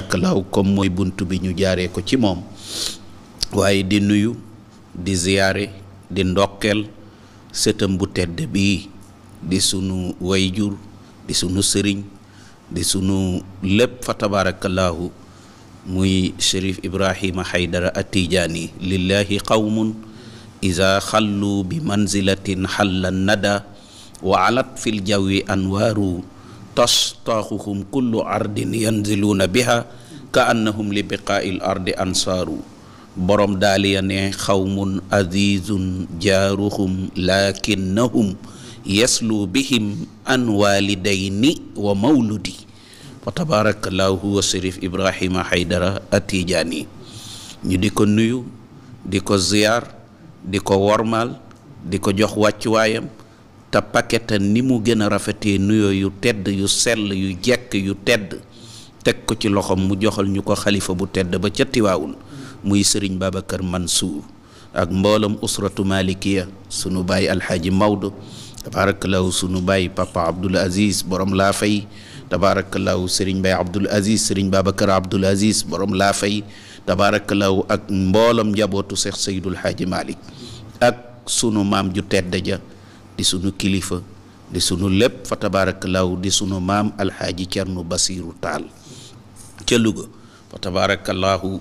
tabaarakallaahu comme mooy bunt bi ñu jaaree ko ci moom waaye di nuyu di ziyaare di ndokkeel sëtam bu tedd bii di sunu wayjur di sunu sëriñ di sunu lépp fa tabaarakallaahu muy Cherif Ibrahima Haydara At-Tijaani lillahi qawmun iza xallu bi manzilatin xalla nada wa alat fil jawi anwaaru tastaaxuhum kullu ardin yanziluuna biha ka annahum li biqaa'i l ardi ansaaru borom daaliya ne xawmun azizun jaaruhum lakinnahum yaslu bihim an walidayni wa mawludi fa tabarakallahu huwa Cherif Ibrahima Haydara At-Tijaani ñu di ko nuyu di ko ziyaar di ko wormaal di ko jox wàccuwaayam te paketa ni mu gën a rafetee nuyoo yu tedd yu sell yu jekk yu tedd teg ko ci loxom mu joxal ñu ko xalifa bu tedd ba ca Tiwaawun muy Sëriñ Babacar Mansour ak mboolam usratu malikiya sunu baay alxaaji Maodo tabarakallahu sunu baay papa Abdoul Aziz borom laa fay tabarakallahu Sëriñ Baay Abdoul Aziz Sëriñ Babacar Abdoul Aziz borom laa fay tabarakallahu ak mboolam njabootu Seex Seydul Xaaji Malik ak sunu maam ju tedd ja di sunu kilifa di sunu lépp fa tabarakallahu di sunu maam alxaaji Cerno Basiiru Taal ca Louga fa tabarakallahu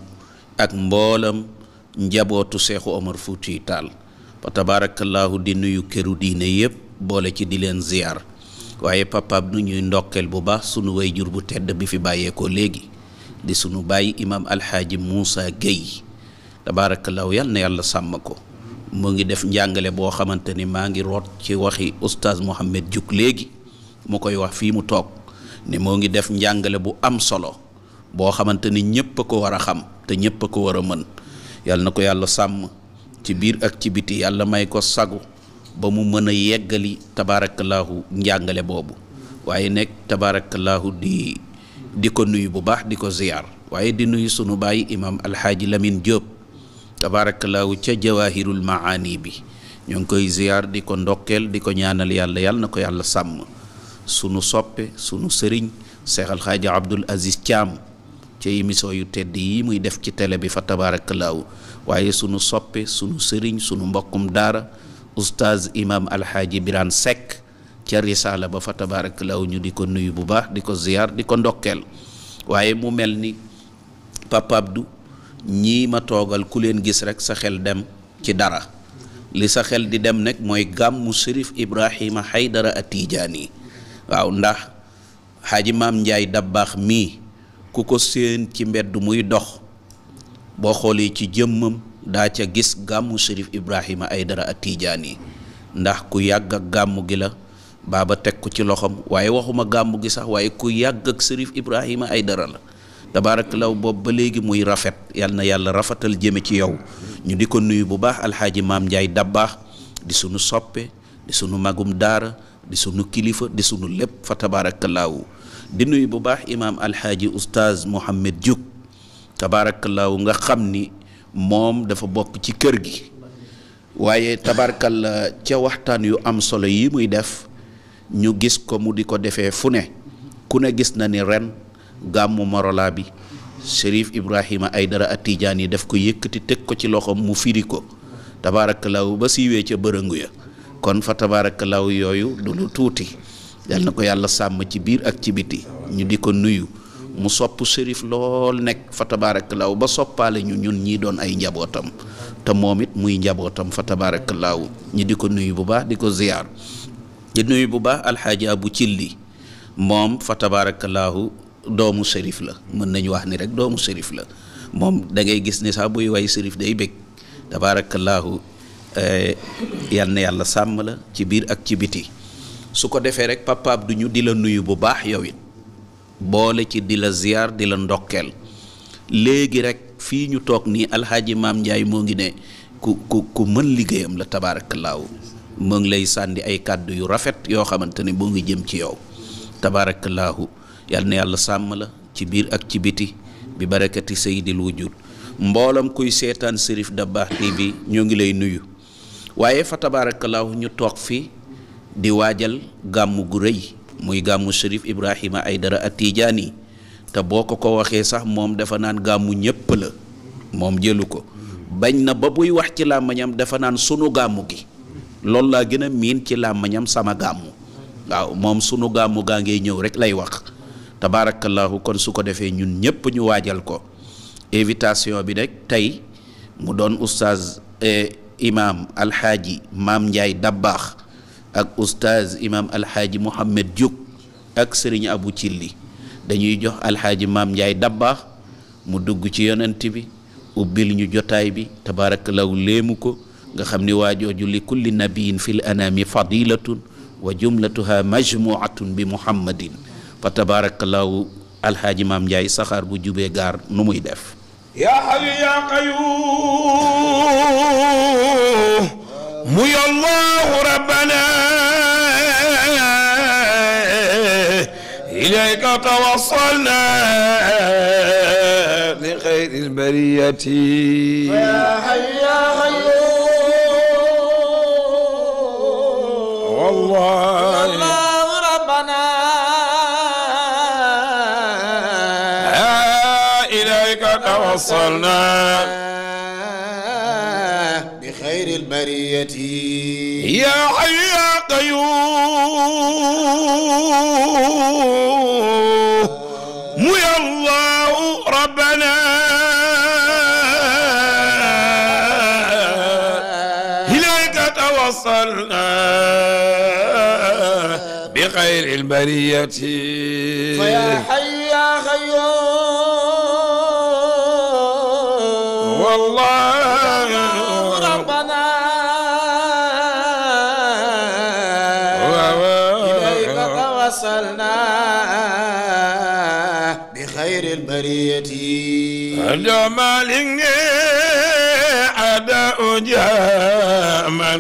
ak mboolam njabootu Seexu Omar Fuuti Taal fa tabarakallahu di nuyu këru diine yépp boole ci di leen ziyaar waaye papaab nu ñuy ndokkeel bu baax sunu wayjur bu tedd bi fi bàyyeekoo léegi di sunu bàyyi imaam alxaaji Moussa Gueye tabarakallahu yal na yàlla sàmm ko mu ngi def njàngale boo xamante ni maa ngi root ci waxi oustaz Mohamed Diouk léegi mu koy wax fii mu toog ne moo ngi def njàngale bu am solo boo xamante ni ñépp a ko war a xam te ñépp a ko war a mën yàlla na ko yàlla sàmm ci biir ak ci biti yàlla may ko sagu ba mu mën a yeggali tabaarakallaahu njàngale boobu waaye nekk tabaarakallaahu di ko nuyu bu baax di ko ziyaar waaye di nuyu sunu baay imaam alxaaji Lamine Diop tabaarakallaahu ca jawahirul maani bi ñoo ngi koy ziyaar di ko ndokkeel di ko ñaanal yàlla yàlla na ko yàlla sàmm sunu soppe sunu sëriñ Seex alxaaji Abdoul Aziz Thiam ca émission yu tedd yi muy def ci télé bi fa tabaarakallaahu waaye sunu soppe sunu sëriñ sunu mbokkum daara oustaz imam alxaaji Birane Seck ca risaala ba fa tabaarakallaahu ñu di ko nuyu bu baax di ko ziyaar di ko ndokkeel waaye mu mel ni Papa Abdou ñii ma toogal ku leen gis rek sa xel dem ci dara li sa xel di dem nekk mooy gàmmu Cherif Ibrahima Haydara At-Tijaani waaw ndax xaaji maam Njaay Dabbaax mii ku ko séen ci mbedd muy dox boo xoolee ci jëmmam daa ca gis gàmmu Cherif Ibrahima Haydara At-Tijaani ndax ku yàgg ak gàmmu gi la baaba teg ko ci loxoom waaye waxuma gàmmu gi sax waaye ku yàgg ak Cherif Ibrahima Haydara la tabaarakallaahu boobu ba léegi muy rafet yal na yàlla rafetal jëme ci yow ñu di ko nuyu bu baax alxaaji maam Njaay Dabbaax di sunu soppe di sunu magum daara di sunu kilifa di sunu lépp fa tabaarakallaahu di nuyu bu baax imaam alxaaji oustaz Mohamed Diouk tabaarakallaahu nga xam ni moom dafa bokk ci kër gi waaye tabaarakalla ca waxtaan yu am solo yi muy def ñu gis ko mu di ko defee fu ne ku ne gis na ni ren gàmmu Morola bi Cherif Ibrahima Haydara At-Tijaani daf ko yëkkati teg ko ci loxoom mu firi ko tabaarakallaahu ba siiwee ca bërëngu ya kon fa tabaarakallaahu yooyu du lu tuuti yal na ko yàlla sàmm ci biir ak ci biti ñu di ko nuyu mu sopp Cherif lool nekk fa tabaarakallaahu ba soppaale ñu ñun ñii doon ay njabootam te moom it muy njabootam fa tabaarakallaahu ñu di ko nuyu bu baax di ko ziyaar di nuyu bu baax alxaaji Abu Cilli moom fa tabaarakallaahu doomu Cherif la mën nañu wax ni rek doomu Cherif la moom da ngay gis ni sax buy way Cherif day bég tabaarakallaahu yal na yàlla sàmm la ci biir ak ci biti su ko defee rek Papa Abdou ñu di la nuyu bu baax yow it boole ci di la ziyaar di la ndokkeel léegi rek fii ñu toog nii alxaaji maam Njaay moo ngi ne ku mën liggéeyam la tabaarakallaahu moo ngi lay sànni ay kàddu yu rafet yoo xamante ne boo ngi jëm ci yow tabaarakallaahu yal na yàlla sàmm la ci biir ak ci biti bi barakati sayyidil wujud mboolam kuy seetaan Cherif Dabakh TV ñoo ngi lay nuyu waaye fa tabaarakallaahu ñu toog fi di waajal gàmmu gu rëy muy gàmmu Cherif Ibrahima Haydara At-Tijaani te boo ko waxee sax moom dafa naan gàmmu ñépp la moom jëlu ko bañ na ba buy wax ci làmmañam dafa naan sunu gàmmu gi loolu laa gën a miin ci làmmañam sama gàmmu waaw moom sunu gàmmu gaa ngay ñëw rek lay wax tabaarakallaahu kon su ko defee ñun ñépp ñu waajal ko invitation bi rek tey mu doon oustaz imam alxaaji maam Ndiaye Dabbaax ak oustaz imam alxaaji Mouhamed Diouk ak sëriñ Abu Cilli dañuy jox alxaaji maam Ndiaye Dabbaax mu dugg ci yonent bi ubbil ñu jotaay bi tabaarakallaahu léemu ko nga xam ni waajooju li kulli nabiyin fil anami fadilatun wa jumlatuha majmuatun bi muhammadin fa tabaarakallaahu alxaaji maam Ndiaye saxaar bu jubee gaar nu muy def yaa hayyu yaa qayyuum mu yallaahu rabbana ilayka tawassalna li xayril bariyati yaa hayyu yaa qayyuum wallaahi rabbana توصلنا بخير البرية يا حي يا قيوم يا الله ربنا إليك توصلنا بخير البرية فيا حي يا قيوم والله ربنا إليك توصلنا بخير البرية هذا مالك أداء جاما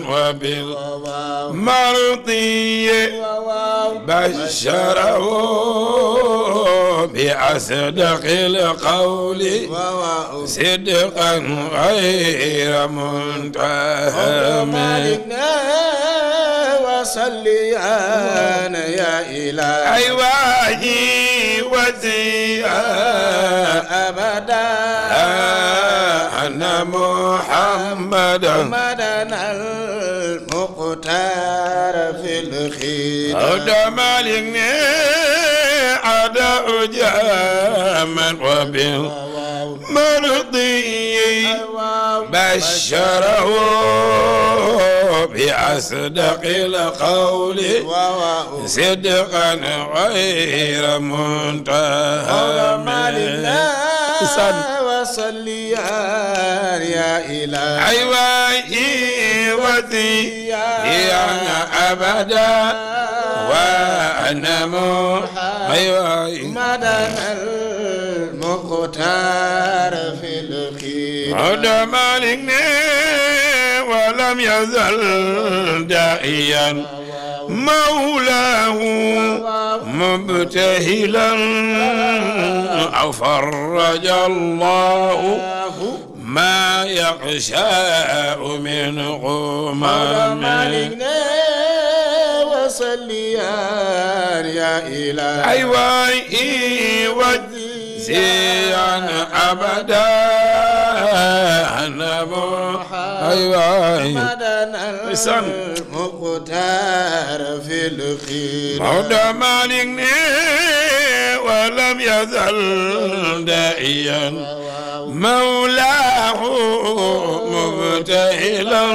وبالمرضي بشره بأصدق القول صدقا غير منتهم وصليا يا إلهي أيواجي وزيا أبدا أن محمدا المختار في الخير هدى مالك أداء جاما وبالمرضي بشره بأصدق القول صدقا غير منتهم وصليا يا إلهي أيوائي وذيا أبدا وأنا محمدا المختار في الخير هدى مالكنا ولم يزل داعيا مولاه مبتهلا أو فرج الله ما يغشاء من غمام وصليا يا إلهي أيوائي وجزيا أبدا أنا المختار في الخير مولى مالك ولم يزل داعيا مولاه مبتهلا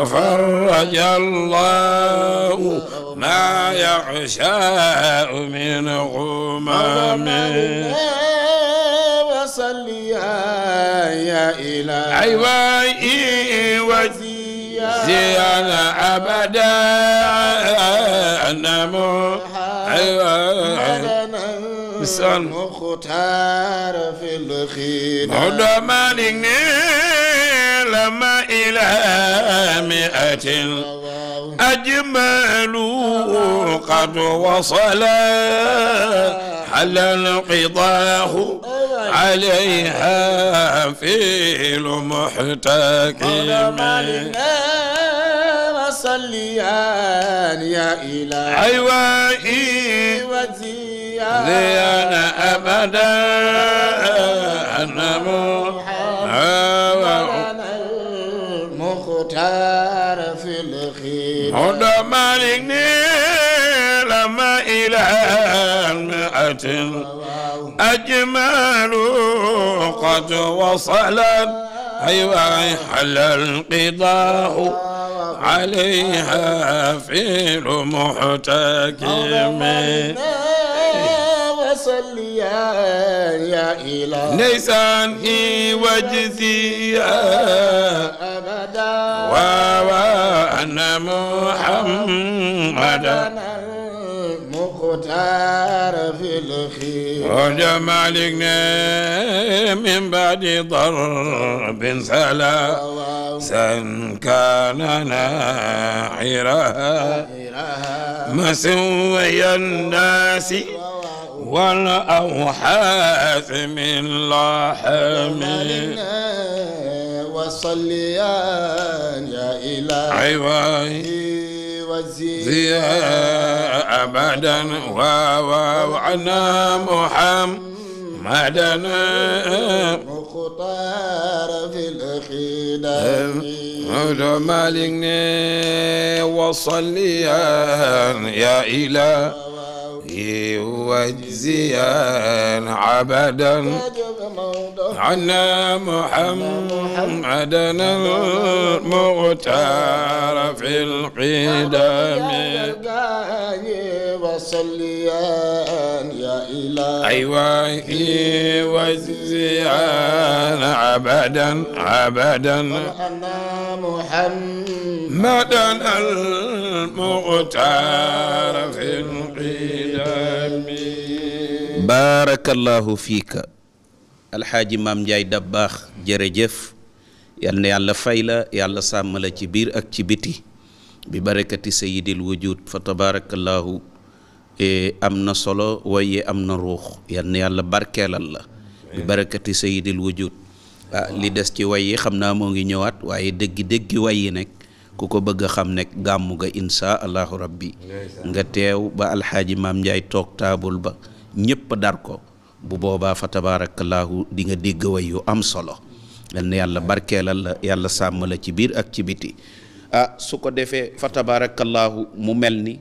فرج الله ما يغشاء من غمام وصليا يا إلهي أيوائي وزيانا أبدا أنمو المختار في الخير هدى مالك لما إلى 100 أجملوا قد وصلا حل انقضاه عليها في المحتكم وصليا يا إلهي أيوائي زيان أبدا أن المختار في الخير هدى مالك لما إلى المئة أجمل قد وصلت أيوة حل القضاء عليها في المحتكم وصلي يا إله ليسان وجزي أبدا وأن محمدا المختار في الخير وجمالنا من بعد ضرب سلا كان ناحرها مسوي الناس والأوحاث من لحم وصليا يا إلهي وزيا أبدا وعنا محمدا مختار في الخدام مالكني وصليا يا إلهي وجزيا عبدا عنا محمدا المختار في القدم وصليا يا إلهي أيوة وجزيا عبدا أنا محمدا المختار في القدم barakallahu fiika alxaaji maam Njaay Dabbaax jërëjëf yal na yàlla fay la yàlla sàmm la ci biir ak ci biti bi barakati sayidil wujud fa tabarakallahu am na solo waaye am na ruux yal na yàlla barkeelal la bi barakati sayidil wujud li des ci way yi xam naa moo ngi ñëwaat waaye dëggi way yi nekk ku ko bëgg a xam nekk gàmmu ga insha allahu rabbi nga teew ba alxaaji maam Njaay toog taabul ba ñëpp dar ko bu boobaa fa tabarakallahu di nga dégg way yu am solo yal na yàlla barkeelal la yàlla sàmm la ci biir ak ci biti su ko defee fa tabarakallahu mu mel ni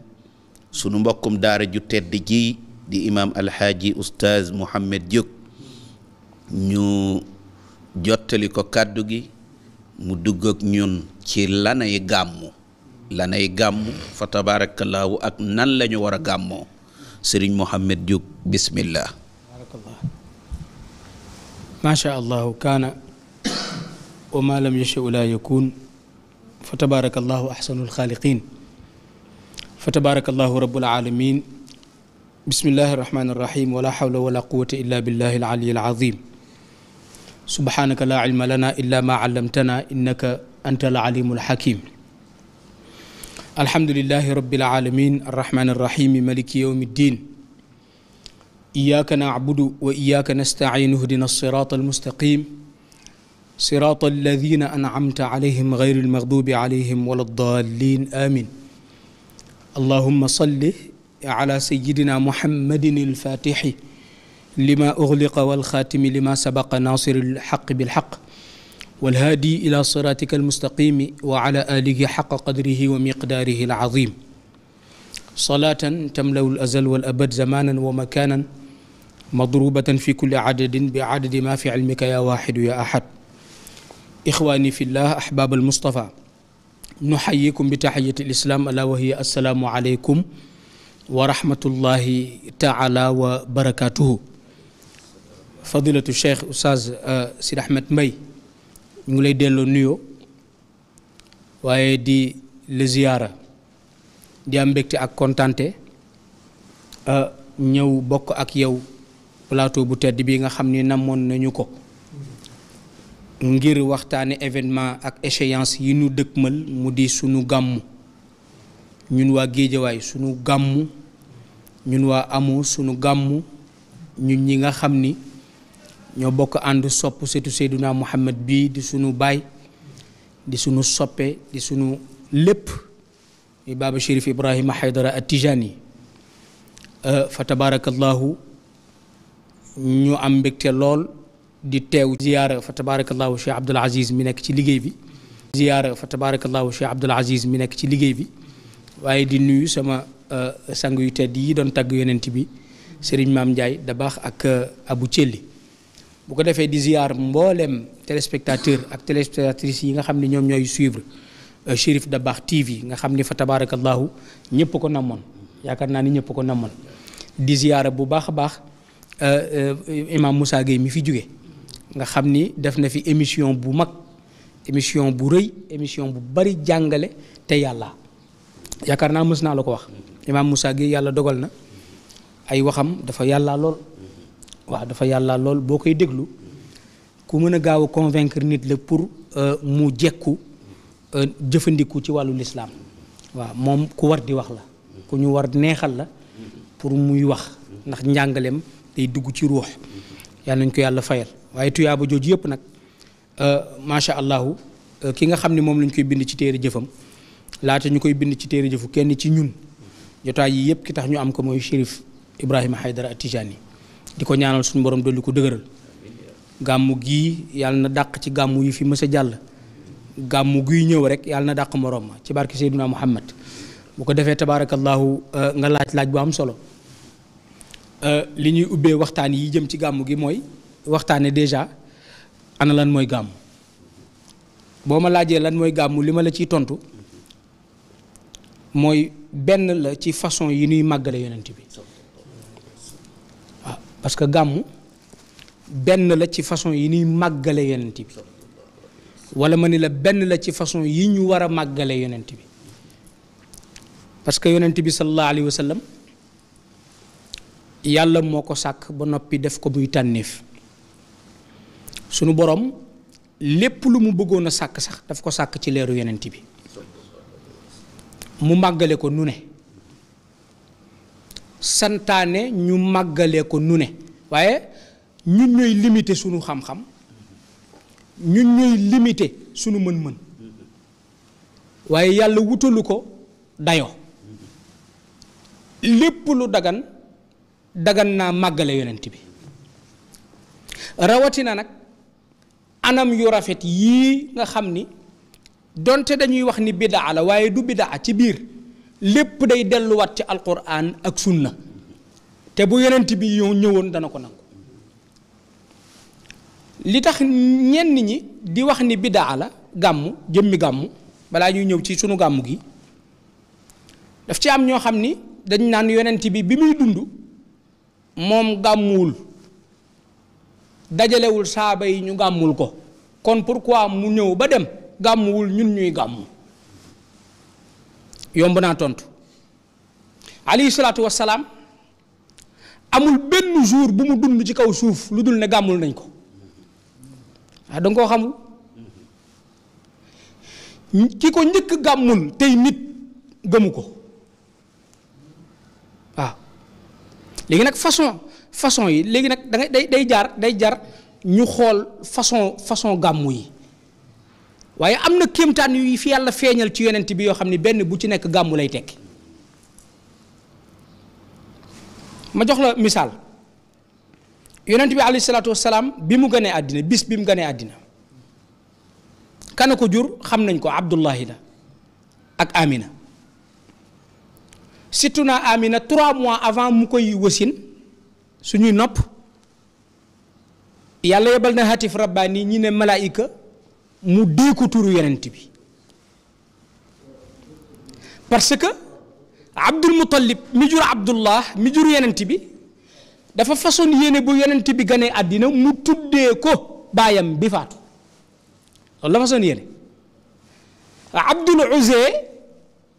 sunu mbokkum daara ju tedd ji di imam alxaaji oustaz Mouhamed Diop ñu jottali ko kàddu gi mu dugg ak ñun ci lanay gàmmu fa tabarakallahu ak nan lañu war a gàmmoo Sëriñ Mouhamed Diop bismillah barakallah ma sha allahu kaana wa ma lam yasha'u la yakun fa tabarakallahu ahsanul xaaliqin fa tabarakallahu rabbul alamin bismillahi irrahmani irrahim wala hawla wala quwwata illa billahi al-ali al-azim subhanaka la ilma lana illa ma allamtana innaka anta al-alimul hakim alhamdulillahi rabbil alamin arrahmani irrahim maliki yawmi ddin iyyaka na'budu wa iyyaka nasta'in ihdina as-sirata al-mustaqim sirata alladhina an'amta alayhim ghayri al-maghdubi alayhim wala ad-dallin amin allahumma salli ala sayyidina muhammadin al-fatihi lima ughliqa wal khatimi lima sabaqa nasir al-haqq bil haqq والهادي إلى صراطك المستقيم وعلى آله حق قدره ومقداره العظيم صلاة تملأ الأزل والأبد زمانا ومكانا مضروبة في كل عدد بعدد ما في علمك يا واحد يا أحد إخواني في الله أحباب المصطفى نحييكم بتحية الإسلام ألا وهي السلام عليكم ورحمة الله تعالى وبركاته فضيلة الشيخ أستاذ سيد أحمد مي ñu ngi lay delloo nuyoo waaye di la ziyaara di am mbégte ak kontante ñëw bokk ak yow plateau bu tedd bi nga xam ni namoon nañu ko ngir waxtaane événement ak échéance yi ñu dëkkmal mu di sunu gàmmu ñun waa Géejawaay sunu gàmmu ñun waa amu sunu gàmmu ñun ñi nga xam ni ñoo bokk ànd sopp setu Seyduna Muhammad bii di sunu baay di sunu soppe di sunu lépp di Baba Chérif Ibrahima Haydara At-Tijani fa tabarakallahu ñu am mbégte lool di teew ziyaara fa tabarakallahu Cheikh Abdoul Aziz mi nekk ci liggéey bi ziyaara fa tabarakallahu Cheikh Abdoul Aziz mi nekk ci liggéey bi waaye di nuyu sama sang yu tedd yi doon tagg yonent bi Serigne Maam Ndiaye Dabakh ak Abou Thielli bu ko defee di ziyaar mboolem téléspectateur ak téléspectatrices yi nga xam ne ñoom ñooy suivre Cherif Dabakh TV nga xam ni fa tabarakallahu ñëpp ko namoon yaakaar naa ni ñëpp ko namoon di ziyaara bu baax a baax imam Moussa Gueye mi fi jóge nga xam ni def na fi émission bu mag émission bu rëy émission bu bari jàngale te yàlla yaakaar naa mës naa la ko wax imam Moussa Gueye yàlla dogal na ay waxam dafa yàlla lool waaw dafa yàlla lool boo koy déglu ku mën a gaaw a convaincre nit la pour mu jekku jëfandiku ci wàllu lislaam waaw moom ku war di wax la ku ñu war neexal la pour muy wax ndax njàngaleem day dugg ci ruux yàlla nañ ko yàlla fayal waaye tuyaaba jooju yëpp nag macha allahu ki nga xam ne moom lañ koy bind ci téere jëfam laata ñu koy bind ci téere jëfu kenn ci ñun jotaay yi yëpp ki tax ñu am ko mooy Chérif Ibrahima Haydara At-Tijani di ko ñaanal suñu borom dolli ko dëgëral gàmmu gii yàlla na dàq ci gàmmu yi fi mës a jàll gàmmu guy ñëw rek yàlla na dàq morom ma ci barke Seydina Muhammad bu ko defee tabaarakallahu nga laaj bu am solo li ñuy ubbee waxtaan yi jëm ci gàmmu gi mooy waxtaane déjà ana lan mooy gàmmu boo ma laajee lan mooy gàmmu li ma la ciy tontu mooy benn la ci façon yi ñuy màggale yonent bi waaw parce que gàmmu benn la ci façon yi ñuy màggale yonent bi wala ma ni la benn la ci façon yi ñu war a màggale yonent bi parce que yonent bi sallallahu alayhi wa sallam yàlla moo ko sàkk ba noppi def ko muy tànneef sunu borom lépp lu mu bëggoon a sàkk sax daf ko sàkk ci leeru yonent bi mu màggale ko nu ne santaane ñu màggale ko nu ne waaye ñun ñooy limité sunu xam-xam ñun ñooy limité sunu mën-mën waaye yàlla wutalu ko dayoo lépp lu dagan naa màggale yonent bi rawatina nag anam yu rafet yii nga xam ni donte dañuy wax ni bidaa la waaye du bidaa ci biir lépp day delluwaat ci alquran ak sunna te bu yonent bi ñëwoon dana ko nangu li tax ñenn ñi di wax ni bidaa la gàmmu jëmmi gàmmu balaa ñuy ñëw ci sunu gàmmu gi daf ci am ñoo xam ni dañ naan yonent bi muy dund moom gàmmuwul dajalewul saaba yi ñu gàmmul ko kon pourquoi mu ñëw ba dem gàmmuwul ñun ñuy gàmmu yomb naa tontu alayhi salaatu wassalaam amul benn jour bu mu dund ci kaw suuf lu dul ne gàmmul nañ ko waaw danga koo xamul ki ko njëkk gàmmul tey nit gëmu ko waaw léegi nag façon yi léegi nag da ngay day jar ñu xool façon gàmmu yi waaye am na kéemtaan yu fi yàlla feeñal ci yonent bi yoo xam ne benn bu ci nekk gàmmu lay tekki ma jox la misaal yonent bi alayhi salaatu wassalaam bi mu gënee àddina bis bi mu gënee àddina kana ko jur xam nañ ko Abdullahi la ak Amina surtout naa Amina 3 mois avant mu koy wasin suñuy nopp yàlla yebal na hatif rabbaani ñi ne malaayika mu déeku turu yonent bi parce que Abdul Muttalib mi jur Abdullah mi jur yonent bi dafa façon yéene bu yonent bi ganee àddina mu tuddee ko baayam bi faatu loolu la façon yéene Abdul Uzza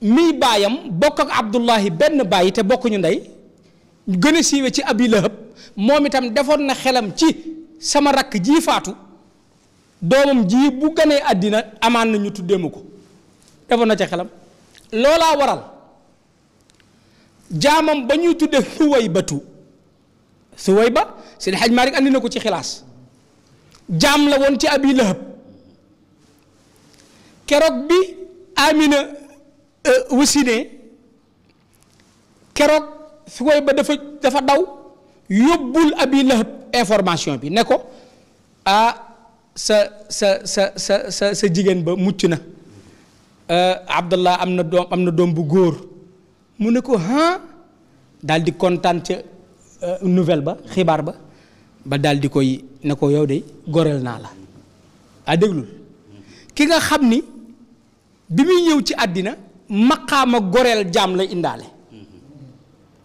mi baayam bokk ak Abdullahi benn baay te bokkuñu ndey gën a siiwe ci Abi Lahab moom itam defoon na xelam ci sama rakk ji faatu doomam ji bu ganee àddina amaan na ñu tuddee ma ko defoon na ca xelam loolaa waral jaamam ba ñuy tuddee Suwayba Seydi Hajji Maalik andi na ko ci xilaas jaam la woon ci Abi Lahab keroog bi Amina wasine keroog Suwayba dafa daw yóbbul Abi Lahab information bi ne ko sa jigéen ba mucc na Abdallah am na doom bu góor mu ne ko daal di kontaan ca nouvelle ba xibaar ba daal di koy ne ko yow de goreel naa la déglul ki nga xam ni bi muy ñëw ci àddina maqaama goreel jaam lay indaale.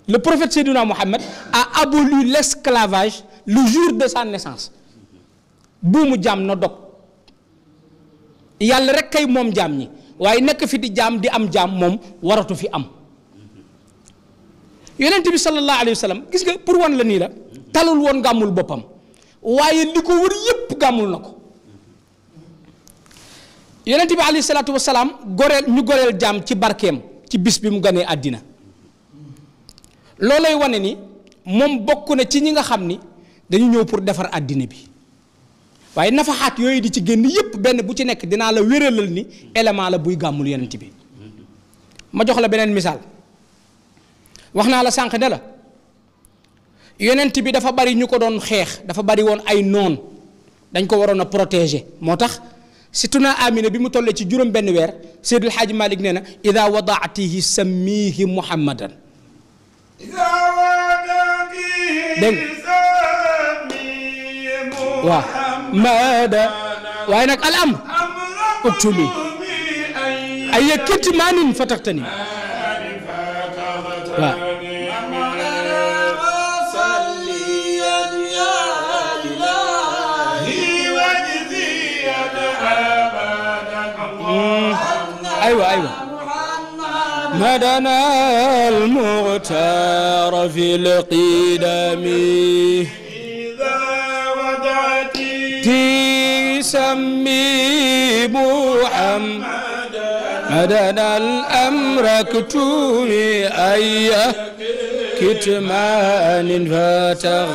Le prophète Seydina Mohammed a aboli l'esclavage le jour de sa naissance buumu jaam na dog yàlla rek kay moom jaam ñi waaye nekk fi di jaam di am jaam moom waratu fi am. yonent bi sallallahu alayhi wa sallam gis nga pour wan la nii la talul woon gàmmul boppam waaye li ko wër yépp gàmmul na ko. yonent bi alayhi salaatu wasalaam ñu goreel jaam ci barkeem ci bis bi mu ganee àddina loolay wane ni moom bokk na ci ñi nga xam ni dañu ñëw pour defar àddina bi waaye nafaxaat yooyu di ci génn yépp benn bu ci nekk dinaa la wéralal ni élément la buy gàmmul yonent bi. ma jox la beneen misaal wax naa la sànq ne la yonent bi dafa bari ñu ko doon xeex dafa bari woon ay noon dañ ko waroon a protéger moo tax Situna Amina bi mu tollee ci juróom benn weer Seydil Hadji Malick nee na ida wadaatihi sammihi muhammadan dégg waaw maada waaye nag al amr uktumi ay kitmaanin fataxtani waaw أيوة مدنا المغتار في القدم إذا وضعت تسمي محمد مدنا الأمر كتومي أي كتمان فتغ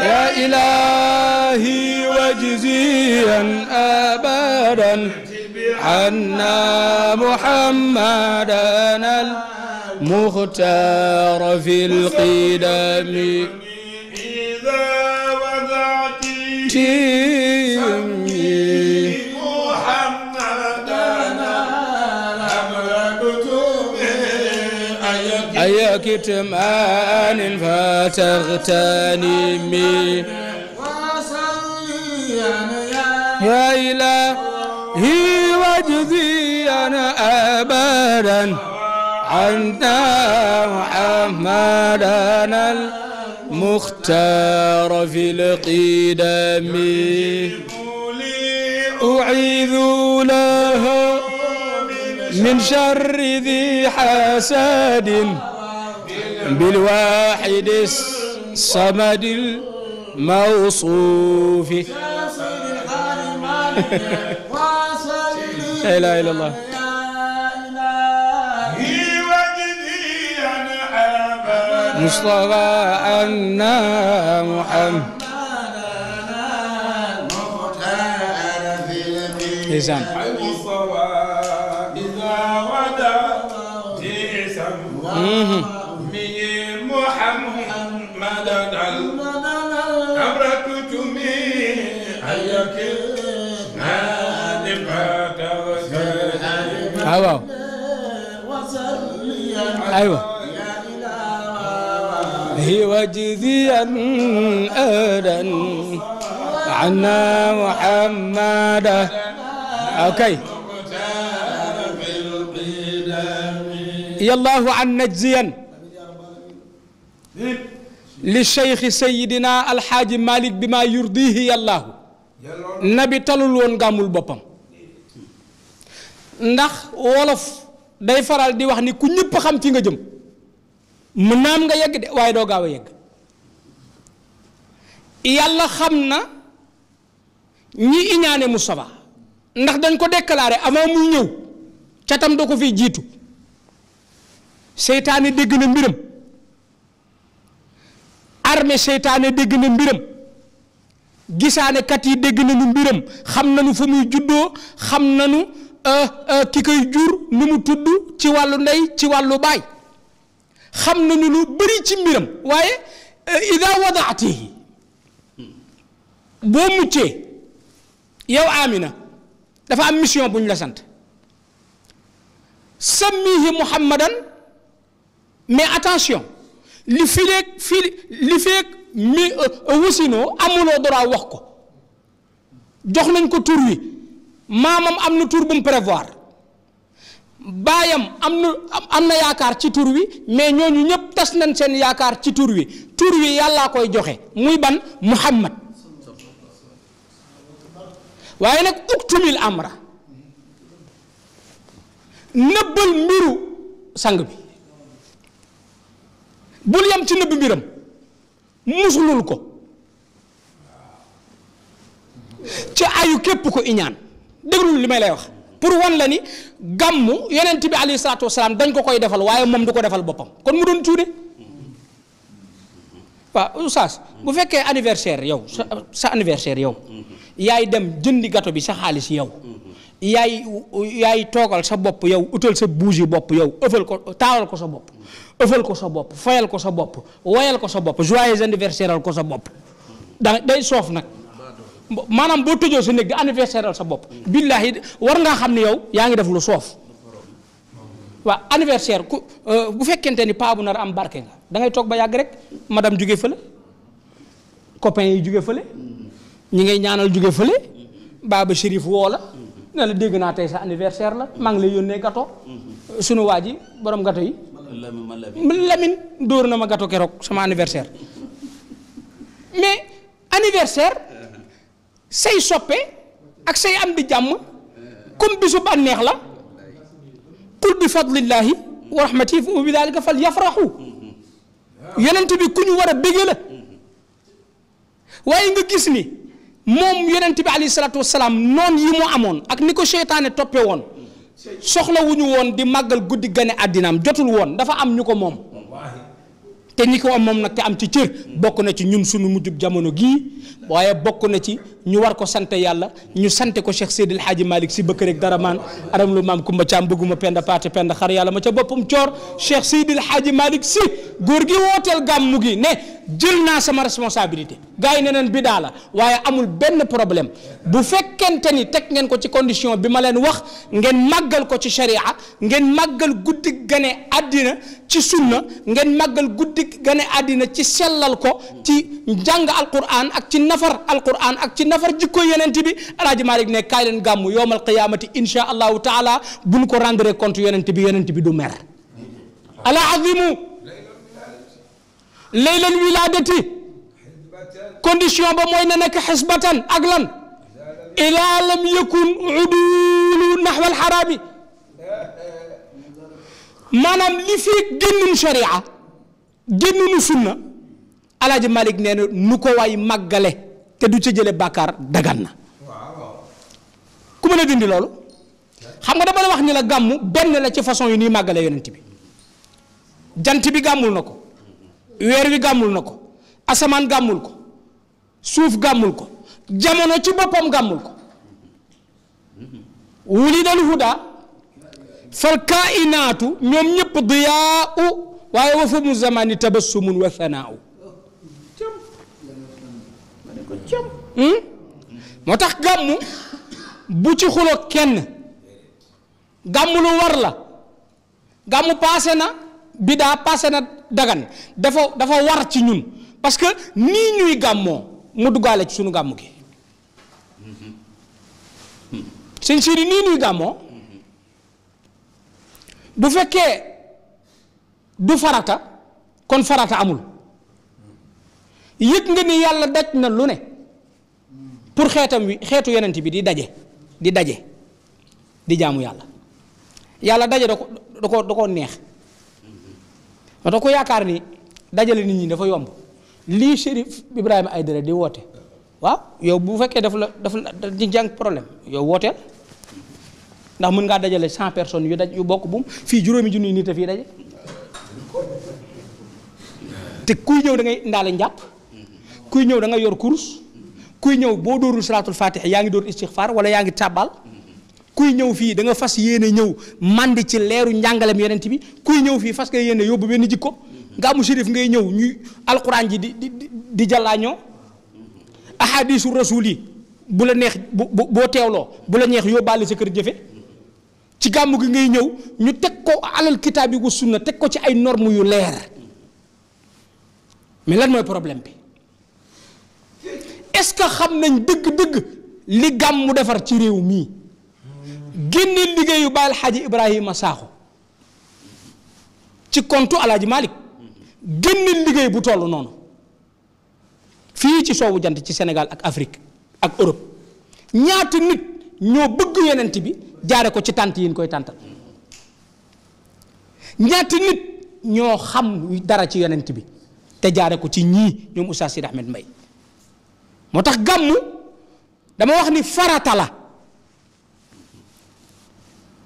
يا إلهي واجزيا أبدا عنا محمدا المختار في القدم إذا وضعت تسمي محمدا أي كتمان فتغتنمي يا إلهي واجزيا أبدا عنا محمدا المختار في القدم أعيذ لها من شر ذي حسد بالواحد الصمد الموصوف لا إله إلا الله مصطفى عنا محمد لسان إذا ودع محمد أبركتمي أيك أيوة أيوة هي وجديا أدا عنا محمد أوكي يا الله عن نجزيا للشيخ سيدنا الحاج مالك بما يرضيه يا الله nabi talul woon gàmmul boppam ndax wolof day faral di wax ni ku ñëpp xam fi nga jëm mu naam nga yegg de waaye doo gaaw a yegg yàlla xam na ñi iñaane Moustapha ndax dañ ko déclaré avant muy ñëw catam da ko fiy jiitu seytaane dégg na mbiram armée seytaane dégg na mbiram gisaane kat yi dégg nañu mbiram xam nañu fa muy juddoo xam nañu ki koy jur nu mu tudd ci wàllu ndey ci wàllu baay xam nañu lu bëri ci mbiram waaye ida wadaatihi boo muccee yow Amina dafa am mission bu ñu la sant sammihi Muhammadan mais attention li feek mi wasinoo amuloo droit wax ko jox nañ ko tur wi maamam am na tur bu mu prévoir baayam am na yaakaar ci tur wi mais ñooñu ñëpp tas nañ seen yaakaar ci tur wi yàllaa koy joxe muy ban Muhammad waaye nag uktumil amra nëbbal mbiru sang bi bul yam ci nëbb mbiram musulul ko ci ayu képp ko iñaan déglul li may lay wax pour wan la ni gàmmu yonent bi alayhi salaatu wasalaam dañ ko koy defal waaye moom du ko defal boppam kon mu doon cuune waaw oustaz bu fekkee anniversaire yow sa anniversaire yow yaay dem jëndi gâteau bi sa xaalis yow yaay toogal sa bopp yow utal sa bougie bopp yow ëffal ko taawal ko sa bopp ëffal ko sa bopp fayal ko sa bopp woyal ko sa bopp joyeux anniversaire ko sa bopp day soof nag maanaam boo tëjoo sa néeg di anniversaire sa bopp billahi war ngaa xam ne yow yaa ngi def lu soof waaw anniversaire ku bu fekkente ni paa bu nar am barke nga da ngay toog ba yàgg rek madame jóge fële copains yi jóge fële ñi ngay ñaanal jóge fële baaba Chérif woo la ne la dégg naa tey sa anniversaire la maa ngi lay yónnee gâteau sunu waa ji borom gâteau yi Lamine dóor na ma gâteau keroog sama anniversaire mais anniversaire say soppe ak say am di jàmm comme bisu bànneex la qul bi fadlillahi wa rahmatihi fa bi dalika fal yafraxu yonent bi ku ñu war a béggee la waaye nga gis ni moom yonent bi alayhi salaatu wasalaam noon yi mu amoon ak ni ko seytaane toppe woon soxlawuñu woon di màggal guddi gane àddinaam jotul woon dafa am ñu ko moom te ñi ko am moom nag te am ci cër bokk na ci ñun suñu mujjub jamono gii waaye bokk na ci ñu war ko sante yàlla ñu sante ko Cheikh Seydil Hadji Malick si bëkk rek dara maan aram lu maam Kumba Caam bëgguma penda paate penda xar yàlla ma ca boppam coor Cheikh Seydil Hadji Malick si góor gi wooteel gàmmu gi ne jël naa sama responsabilité gars yi ne neen bidaa la waaye amul benn problème bu fekkente ni teg ngeen ko ci condition bi ma leen wax ngeen màggal ko ci sharia ngeen màggal guddi gane àddina ci sunna ngeen màggal guddi gane àddina ci sellal ko ci njàng alquran ak ci nafar alquran ak ci nafar jikko yonent bi Alaaji Malick ne kaay leen gàmmu yowmal qiyaamati insha allahu taala buñ ko rendre compte yonent bi du mer ala azimu laylal wiladati condition ba mooy na nekk xisbatan ak lan ila lam yakun udulu naxwa alxaraami maanaam li fi génnun sharia génnunu sunna Alaaji Malick nee na nu ko waay màggale te du ca jële bàkkaar dagan na ku mën a dindi loolu xam nga dama la wax ni la gàmmu benn la ci façon yu nii màggale yonent bi jant bi gàmmul na ko weer wi gàmmul na ko asamaan gàmmul ko suuf gàmmul ko jamono ci boppam gàmmul ko wulidal huda fal kainaatu ñoom ñëpp diyaau waaye wa famu zamani tabassumun wa thanaau moo tax gàmmu bu ci xuloo kenn gàmmu lu war la gàmmu paase na bidaa paase na dagan dafa war ci ñun parce que nii ñuy gàmmoo mu duggaale ci sunu gàmmu gi sëñ Sidi nii ñuy gàmmoo bu fekkee du farata kon farata amul yëg nga ni yàlla daj na lu ne pour xeetam wi xeetu yonent bi di daje di jaamu yàlla daje da ko neex da ko yaakaar ni dajale nit ñi dafa yomb lii Chérif Ibrahima Aïdara di woote waaw yow bu fekkee dafa la di jàng problème yow wooteel ndax mën ngaa dajale 100 personnes yu bokk buum fii juróomi junni nit a fii daje te kuy ñëw da ngay ndaale njàpp kuy ñëw da nga yor kurus kuy ñëw boo dóorul salaatul fatih yaa ngi dóor istixfaar wala yaa ngi tàbbal kuy ñëw fii da nga fas yéene ñëw mandi ci leeru njàngalem yonent bi kuy ñëw fii fas nga yéene yóbbu benn jikko gàmmu shérif ngay ñëw ñuy alquran ji di jàllaañoo ahadisu rasul yi bu la neex boo teewloo bu la neex yóbbaale sa kër jëfe ci gàmmu gi ngay ñëw ñu teg ko alal kitaab yi wa sunna teg ko ci ay normes yu leer mais lan mooy problème bi est-ce que xam nañ dëgg-dëgg li gàmmu defar ci réew mii génne liggéeyu Baay Alxaaji Ibrahima Sakho ci kontu Alaaji Malick génne liggéey bu toll noonu fii ci soowu jant ci Sénégal ak Afrique ak Europe ñaata nit ñoo bëgg yonent bi jaare ko ci tànt yi ñu koy tàntal ñaata nit ñoo xam dara ci yonent bi te jaare ko ci ñii ñoom Oustaz Sidi Ahmed Mbaye moo tax gàmmu dama wax ni farata la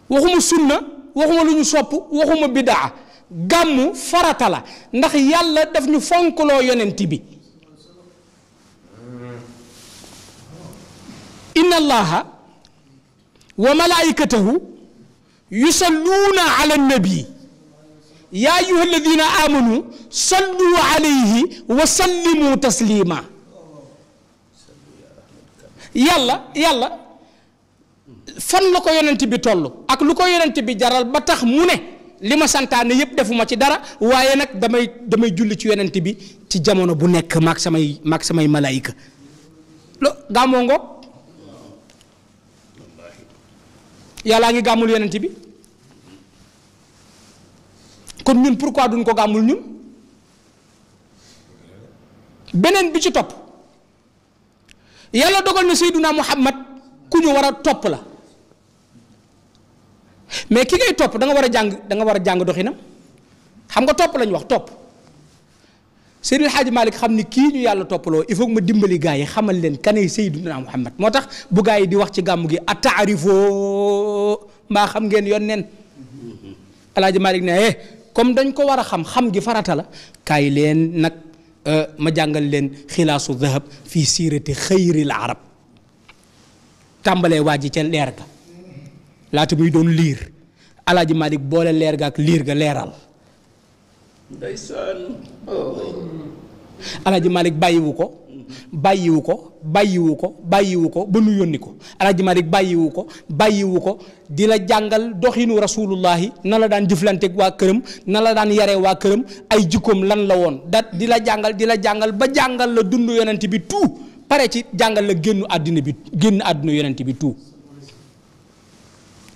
waxuma sunna waxuma lu ñu sopp waxuma bidaa gàmmu farata la ndax yàlla daf ñu fonkloo yonent bi inna allaha wa malaikatahu yusalluuna ala nabi ya ayuha alladina amanu sallu alayhi wa sallimu taslima yàlla fan la ko yonent bi toll ak lu ko yonent bi jaral ba tax mu ne li ma santaane yépp defuma ci dara waaye nag damay julli ci yonent bi ci jamono bu nekk maag samay malaayika lo gàmmoo ngoog yàllaa ngi gàmmul yonent bi kon ñun pourquoi duñ ko gàmmul ñun beneen bi ci topp yàlla dogal na Seyduna Muhammad ku ñu war a topp la mais ki ngay topp da nga war a jàng doxinam xam nga topp lañ wax topp Seydil Hadji Malick xam ni kii ñu yàlla toppaloo il faut que ma dimbali gaa yi xamal leen kanay Seyduna Muhammad moo tax bu gaa yi di wax ci gàmmu gi ataarifoo mbaa xam ngeen yoon neen Alaaji Malick ne comme dañ ko war a xam gi farata la kaay leen nag ma jàngal leen xilaasu dahab fii siirati xayril arab tàmbalee waa ji ca leer ga laata muy doon liir Alaaji Malick boole leer ga ak liir ga leeral ndeysaan Alaaji Malick bàyyiwu ko ba nu yónni ko Alaaji Malick bàyyiwu ko di la jàngal doxinu rasulullahi na la daan jëflanteeg waa këram na la daan yaree waa këram ay jikkoom lan la woon di la jàngal ba jàngal la dund yonent bi tout pare ci jàngal la génn àdduna yonent bi tout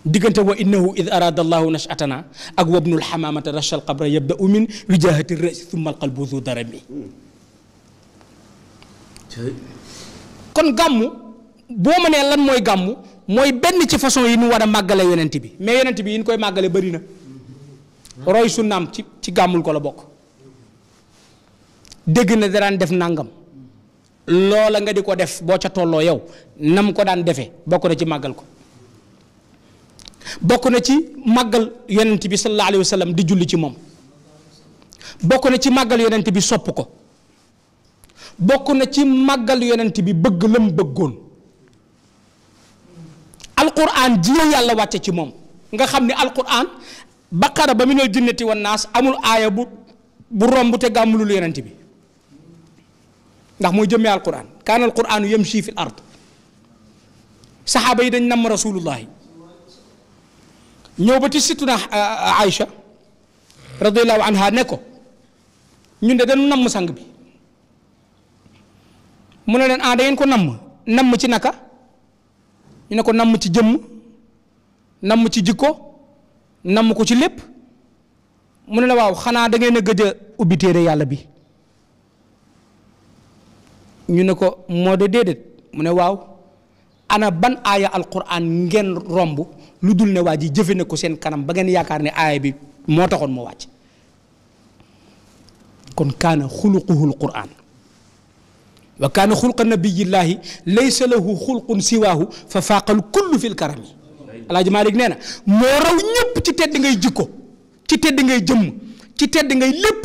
diggante wa innahu id arada allahu nashatana ak wabnul xamaamata rasha al qabra yabda min wijahati rasi thumma al qalbu zu darami kon gàmmu boo ma nee lan mooy gàmmu mooy benn ci façon yi nu war a màggale yonent bi mais yonent bi yi ñu koy màggale bëri na roy sunnaam ci gàmmul ko la bokk dégg na daraan def nangam loola nga di ko def boo ca tolloo yow nam ko daan defee bokk na ci màggal ko bokk na ci màggal yonent bi sallallahu alayhi wa sallam di julli ci moom bokk na ci màggal yonent bi sopp ko bokk na ci màggal yonent bi bëgg lam bëggoon alquran ji yàlla wàcce ci moom nga xam ne alquran baqara ba minal jinnati wan naas amul aaya bu romb te gàmmulul yonent bi ndax mooy jëmmee alquran kaana alquranu yamshi fil ard saxaaba yi dañ namm rasulullahi ñëw ba ci situna Aïcha radiyallahu anha ne ko ñun de dañu namm sang bi mu ne leen da ngeen ko namm ci naka ñu ne ko namm ci jëmm namm ci jikko namm ko ci lépp mu ne la waaw xanaa da ngeen a gëj a ubbi téere yàlla bi ñu ne ko moo de déedéet mu ne waaw ana ban aaya alquran ngeen romb lu dul ne waa ji jëfe na ko seen kanam ba ngeen yaakaar ne aaya bi moo taxoon moo wàcc kon kaana xuluquhu alquran wa kaana xulqa nabiyillaahi laysa lahu xulqun siwaahu fa faaqal kullu fil karami Alaaji Malick nee na moo raw ñëpp ci tedd ngay jikko ci tedd ngay jëmm ci tedd ngay lépp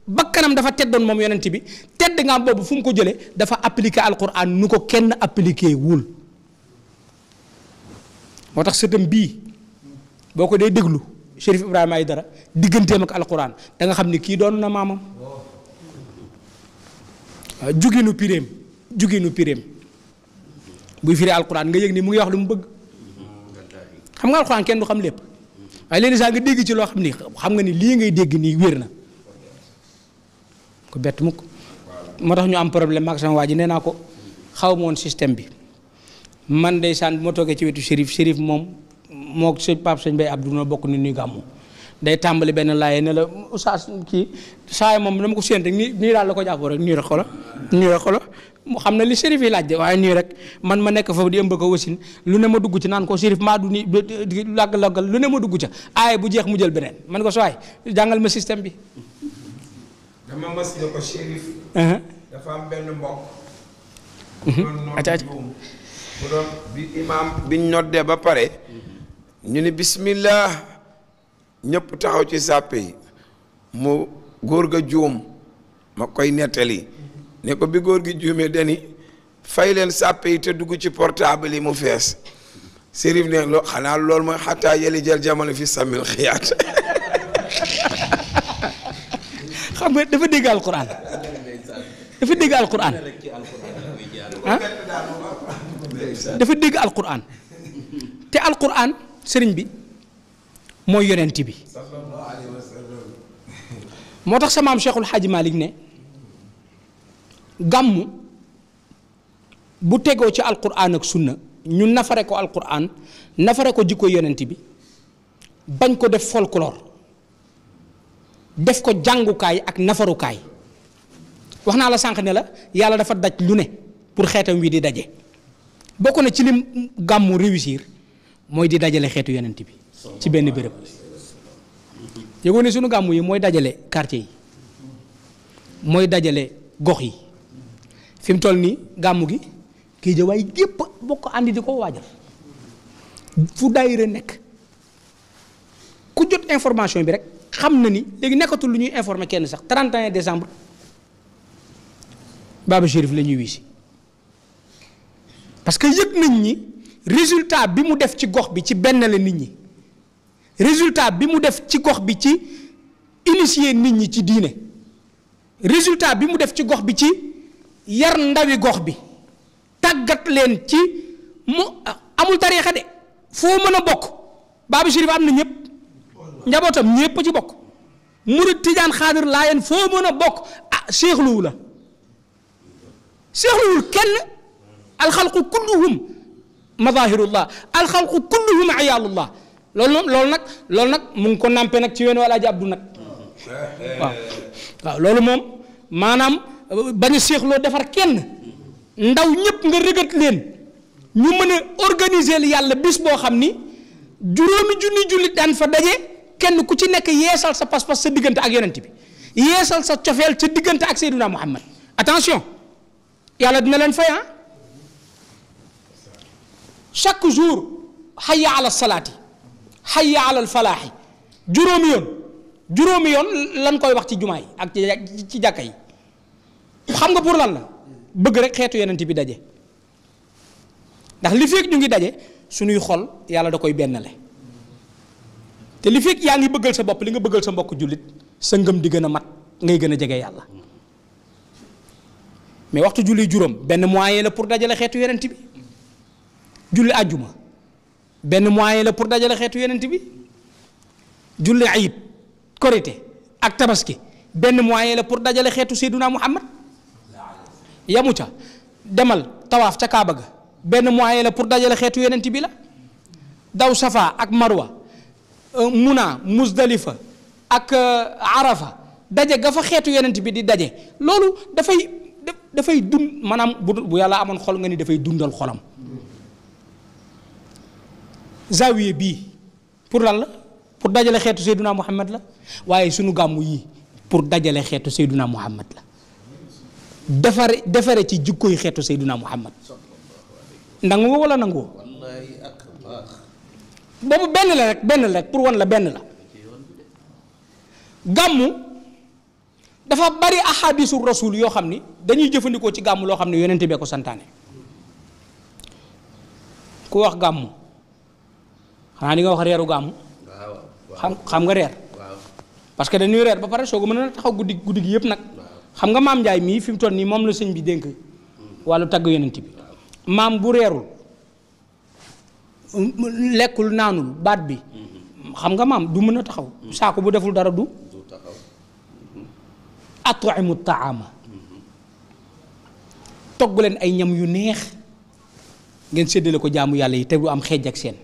bakkanam dafa teddoon moom yonent bi tedd nga am boobu fu mu ko jëlee dafa appliqué alquran nu ko kenn appliqué wul moo tax sëtam bii boo ko dee déglu Chérif Ibrahima Aïdara digganteem ak alquran da nga xam ni kii doon na maamam waaw juginu piréem buy firi alquran nga yëg ni mu ngi wax lu mu bëgg xam nga alquran kenn du xam lépp waaye léegi saa nga dégg ci loo xam ni xam nga ni lii ngay dégg nii wér na ko bett mukk moo tax ñu am problème ak sama waa ji nee naa ko xaw ma woon système bi man ndeysaan bu ma toogee ci wetu Chérif moom moo sëñ Pape sëñ Bay Abdou noo bokk ni ñuy gàmmu day tàmbali benn laaye ne la oustaz kii saa moom dama ko séen rek nii daal la ko jàppoo rek nii rek xolo mu xam na li Chérif yi laaj de waaye nii rek man ma nekk foofu di ëmb ko wasin lu ne ma dugg ci naan ko Chérif maa du ni laggal lu ne ma dugg ca aaye bu jeex mu jël beneen man ko sooy jàngal ma système bi. dama mas ne ko Chérif. dafa am benn mbokk. bu doon bi imaam biñ noddee ba pare. ñu ni bismillah ñëpp taxaw ci sàppe yi mu góor ga juum ma koy nettali ne ko bi góor gi juumee dani fay leen sàppe yi te dugg ci portable yi mu fees Chérif ne loo xanaa loolu mooy xataa yeli jël jamono fi samil xiyaat xam nga dafa dégg alquran dafa dégg alquran te alquran sëriñ bi mooy yonent bi moo tax sa maam Cheikhul Hadji Malick ne gàmmu bu tegoo ci alquran ak sunna ñu nafare ko alquran nafare ko jikko yonent bi bañ ko def folklore def ko jàngukaay ak nafarukaay wax naa la sànq ne la yàlla dafa daj lu ne pour xeetam wi di daje bokk na ci lim gàmmu réussir mooy di dajale xeetu yonent bi ci benn béréb yëgoo ne sunu gàmmu yi mooy dajale quartier yi mooy dajale gox yi fi mu toll nii gàmmu gi kii ja waaye gépp bokk àndi di ko waajal fu daayira nekk ku jot information bi rek xam na ni léegi nekkatul lu ñuy informer kenn sax 31 décembre Baba Chérif la ñuy wisi parce que yëg nañ ñi résultat bi mu def ci gox bi ci benn la nit ñi résultat bi mu def ci gox bi ci initier nit ñi ci diine résultat bi mu def ci gox bi ci yar ndawi gox bi tàggat leen ci mu amul tariixa de foo mën a bokk Baba Chérif am na ñëpp njabootam ñëpp ci bokk murid tijaan xaadir laayeen foo mën a bokk seexluwu la seexluwul kenn alxalqu kulluhum madahirullah alxalqu kulluhum ayaalullah loolu nag mu ngi ko nampe nag ci yoon Alaaji Abdu nag waaw loolu moom maanaam bañ a seexloo defar kenn ndaw ñëpp nga rëgat leen ñu mën a organiser li yàlla bis boo xam ni juróomi junni jullit daan fa daje kenn ku ci nekk yeesal sa pas-pas sa diggante ak yonent bi yeesal sa cofeel sa diggante ak Seydina Muhammad attention yàlla dina leen fay chaque jour hayya ala salaati hayya ala falaaxi juróomi yoon lan koy wax ci jumaa yi ak ci jàkka yi xam nga pour lan la bëgg rek xeetu yonent bi daje ndax li fekk ñu ngi daje suñuy xol yàlla da koy bennale te li fekk yaa ngi bëggal sa bopp li nga bëggal sa mbokk jullit sa ngëm di gën a mat ngay gën a jege yàlla mais waxtu julli juróom benn moyen la pour dajale xeetu yonent bi julli àjjuma benn moyen la pour dajale xeetu yonent bi julli ayib korité ak tabaski benn moyen la pour dajale xeetu Seydina Muhammad yamu ca demal tawaaf ca Kaaba ga benn moyen la pour dajale xeetu yonent bi la daw Safa ak Marwa Muna Muzdalifa ak Arafa daje ga fa xeetu yonent bi di daje loolu dafay dund maanaam bu yàlla amoon xol nga ni dafay dundal xolam zawiye bii pour lan la pour dajale xeetu Seydina Muhammad la waaye sunu gàmmu yii pour dajale xeetu Seydina Muhammad la defare ci jikkoy xeetu Seydina Muhammad nangu nga wala nangu boobu benn la rek pour wan la benn la gàmmu dafa bari ahadisu rasul yoo xam ni dañuy jëfandikoo ci gàmmu loo xam ne yonente bee ko santaane ku wax gàmmu xanaa di nga wax reeru gàmmu xam nga reer parce que dañuy reer ba pare soo ko mën a taxaw guddi gi yëpp nag xam nga maam Njaay mii fi mu toll nii moom la sëñ bi dénk wàllu tagg yonent bi maam bu reerul lekkul naanul baat bi xam nga maam du mën a taxaw saako bu deful dara du at'imu taama togg leen ay ñam yu neex ngeen séddale ko jaamu yàlla yi te du am xeej ak seen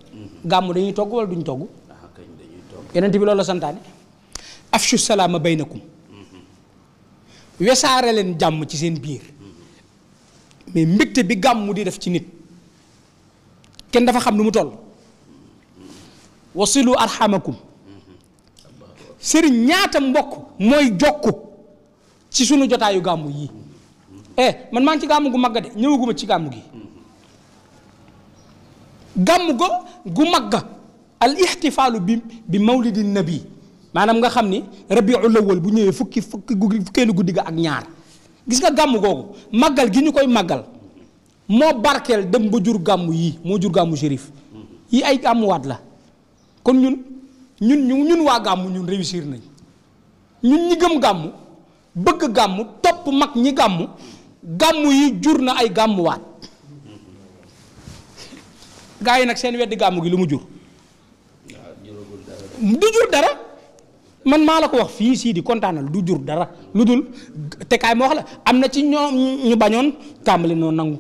gàmmu dañuy togg wala duñ togg yonent bi loolu la santaane afshu salaama baynakum wesaare leen jàmm ci seen biir mais mbégte bi gàmmu di def ci nit kenn dafa xam nu mu toll wasilu arhamakum sëriñ ñaata mbokk mooy jokku ci sunu jotaayu gàmmu yi man maa ngi ci gàmmu gu mag de ñëwaguma ci gàmmu gi gàmmu go gu magga al ixtifaalu bi mawlidi nabi maanaam nga xam ni rabiul awwal bu ñëwee fukkeelu guddi ga ak ñaar gis nga gàmmu googu màggal gi ñu koy màggal moo barkeel dem ba jur gàmmu yii moo jur gàmmu shérif yi ay gàmmuwaat la kon ñun waa gàmmu ñun réussir nañ ñun ñi gëm gàmmu bëgg gàmmu topp mag ñi gàmmu gàmmu yi jur na ay gàmmuwaat gaa yi nag seen weddi gàmmu gi lu mu jur du jur dara man maa la ko wax fii sii di kontaanal du jur dara lu dul te kaay ma wax la am na ci ñoom ñu bañoon tàmbali noonu nangu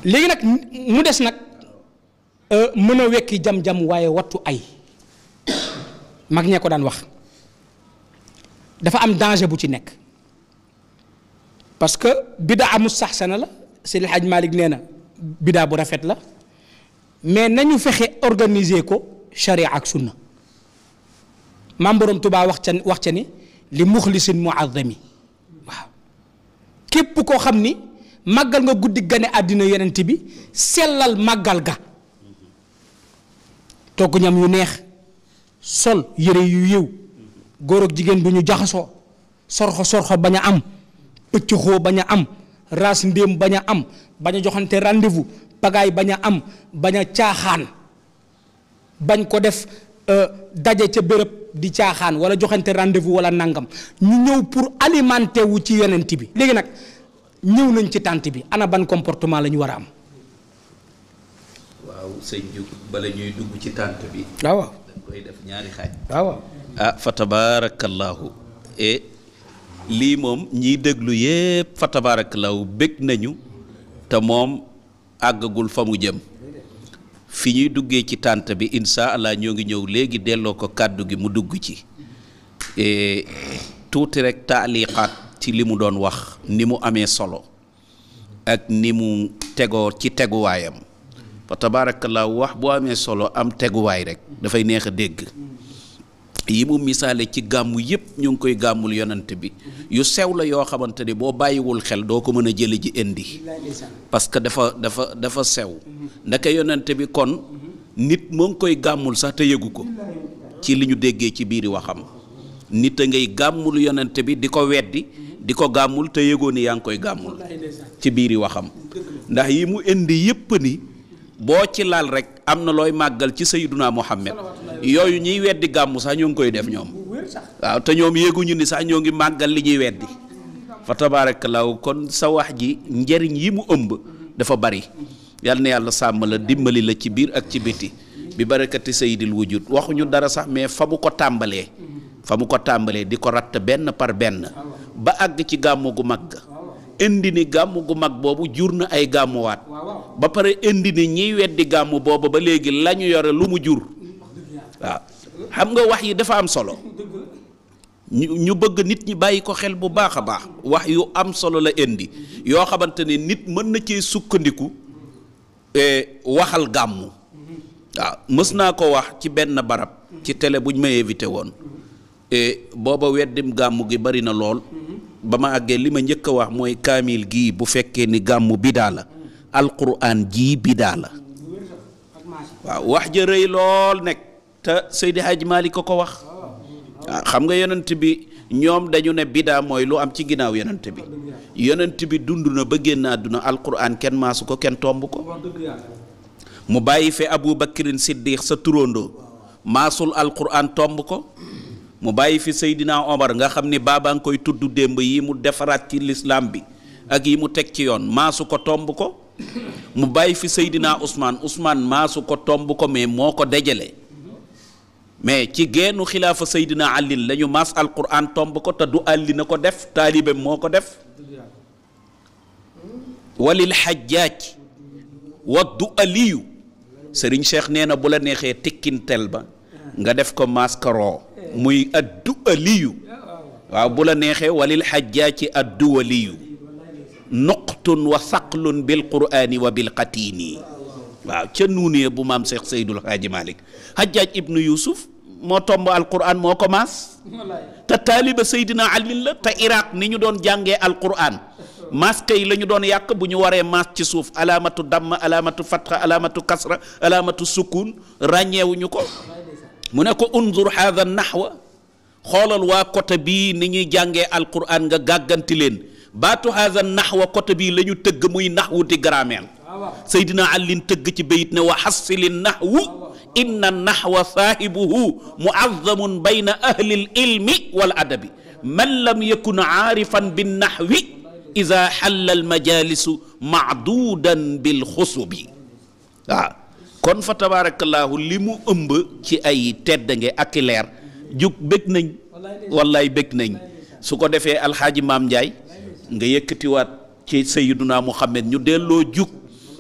léegi nag mu des nag mën a wekki jam-jam waaye wattu ay mag ñee ko daan wax dafa am danger bu ci nekk parce que bidaa mustaxsana la Seydi El Hadj Malick nee na bidaa bu rafet la mais nañu fexe organiser ko sharia ak sunna maam Borom Tuubaa wax ca ni li muxlisin muazzami waaw képp koo xam ni màggal nga guddi gane àddina yonent bi sellal màggal ga togg ñam yu neex sol yére yu yiw góor ak jigéen bu ñu jaxasoo sorxo bañ a am pëccëxoo bañ a am raas ndéem bañ a am bañ a joxante rendez-vous pagaay bañ a am bañ a caaxaan bañ ko def daje ca béréb di caaxaan wala joxante rendez-vous wala nangam ñu ñëw pour alimenter wu ci yonent bi léegi nag ñëw nañ ci tànt bi ana ban comportement la ñu war a am. waaw sëñ Diouf bala ñuy dugg ci tànt bi. waaw dañ koy def ñaari xaaj. waaw fa tabaarakallaahu lii moom ñiy déglu yépp fa tabaarakallaahu bég nañu te moom àggagul fa mu jëm fi ñuy duggee ci tànt bi insha allah ñoo ngi ñëw léegi delloo ko kàddu gi mu dugg ci tuuti rek taaliqaat ci li mu doon wax ni mu amee solo ak ni mu tegoo ci teguwaayam fa tabaarakallaahu wax bu amee solo am teguwaay rek dafay neex a dégg yi mu misaale ci gàmmu yépp ñu ngi koy gàmmul yonent bi yu sew la yoo xamante ni boo bàyyiwul xel doo ko mën a jële ji indi parce que dafa sew ndaka yonent bi kon nit moo ngi koy gàmmul sax te yëgu ko ci li ñu déggee ci biiri waxam nit a ngay gàmmul yonent bi di ko weddi di ko gàmmul te yëgoo ni yaa ngi koy gàmmul ci biiri waxam ndax yi mu indi yépp ni boo ci laal rek am na looy màggal ci Sayyiduna Muhammad yooyu ñuy weddi gàmmu sax ñoo ngi koy def ñoom waaw te ñoom yéeguñu ni sax ñoo ngi màggal li ñuy weddi fa tabaarakallaahu kon sa wax ji njariñ yi mu ëmb dafa bari yal na yàlla sàmm la dimbali la ci biir ak ci biti bi barakati sayyidil wujud waxuñu dara sax mais fa mu ko tàmbalee di ko ratt benn par benn ba àgg ci gàmmu gu mag indi ni gàmmu gu mag boobu jur na ay gàmmuwaat ba pare indi ni ñiy weddi gàmmu boobu ba léegi la ñu yore lu mu jur waaw xam nga wax yi dafa am solo ñu bëgg nit ñi bàyyi ko xel bu baax a baax wax yu am solo la indi yoo xamante ne nit mën na cee sukkandiku waxal gàmmu waaw mës naa ko wax ci benn barab ci télé buñ ma invité woon booba weddim gàmmu gi bari na lool ba ma àggee li ma njëkk a wax mooy kaamil gii bu fekkee ni gàmmu bidaa la alquran jii bidaa la waaw wax ja rëy lool nekk te Seydi Hadj Malick ko wax waaw xam nga yonent bi ñoom dañu ne bidaa mooy lu am ci ginnaaw yonent bi yonent bi dund na ba génn àdduna alquran kenn maasu ko kenn tomb ko mu bàyyi fi Abu Bakrin Siddiq sa turandoo maasul alquran tomb ko mu bàyyi fi Seydina Omar nga xam ni baabaa nga koy tudd démb yi mu defaraat ci lislaam bi ak yi mu teg ci yoon maasu ko tomb ko mu bàyyi fi Seydina Ousmane maasu ko tomb ko mais moo ko dajale mais ci geenu xilaafa Seydina Ali la ñu maas alquran tomb ko te du àlli na ko def taalibe moo ko def walil xajjaaj waddu aliyu Sëriñ Cheikh nee na bu la neexee tikkintel ba nga def ko maskaro muy addu aliyu waaw bu la neexee walil xajjaaji addu waliyu nuqtun wa saqlun bil qur'ani wa bil qatini waaw ca nuunee bu maam Cheikh Seydul Haaji Malick Hajjaaj ibnu Yusuf moo tomb alquran moo ko maas te taaliba Seydina Ali la te Iraq ni ñu doon jàngee alquran maas kay la ñu doon yàq bu ñu waree maas ci suuf alaamatu damm alaamatu fatxa alaamatu kasra alaamatu sukun ràññeewuñu ko mu ne ko unzur haadha nahwa xoolal waa côté bii ni ñuy jàngee alquran nga gàgganti leen baatu haadha nahwa côté bii la ñu tëgg muy nahwu di grammaire Seydina Ali tëgg ci bayit ne wa xasili nahwu inna nahwa saahibuhu muazzamun bayna ahli l ilmi wal adabi man lam yakun aarifan bin nahwi ida xalla al majalisu maadudan bil xusubi waaw kon fa tabarakallahu li mu ëmb ci ay teddange ak i leer jug bëgg nañ wallaay bëgg nañ su ko defee alxaaji Maam Njaay nga yëkkatiwaat ci Sayyiduna Muhammad ñu delloo jug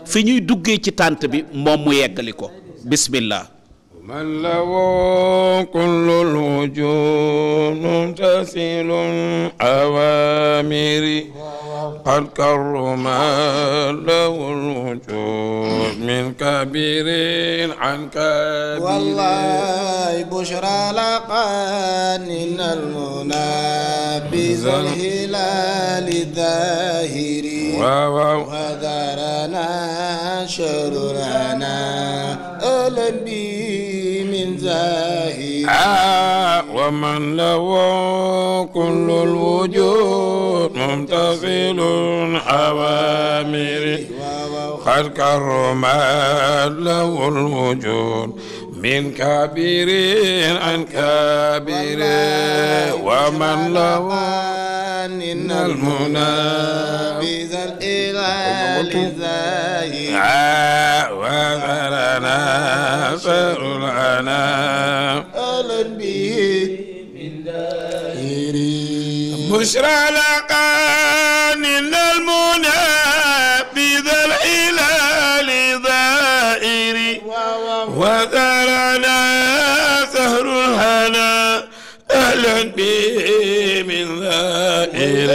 fi ñuy duggee ci tànt bi moom mu yeggali ko bismillah من له كل الوجود ممتثل أوامر قد كرم له الوجود من كبير عن كبير والله بشرى لقان المنى بذا الهلال الظاهر وذرنا شرنا ألبي من زاهر ومن له كل الوجود ممتثل أوامر قد كرم له الوجود من كبير عن كبير ومن له إن المنى بذا الإله الزاهر وذرنا فرنا ألن به من دائري بشرى لقان المنى بذا الإله الزاهر وذرنا سهر الهنا أهلا به من ذائر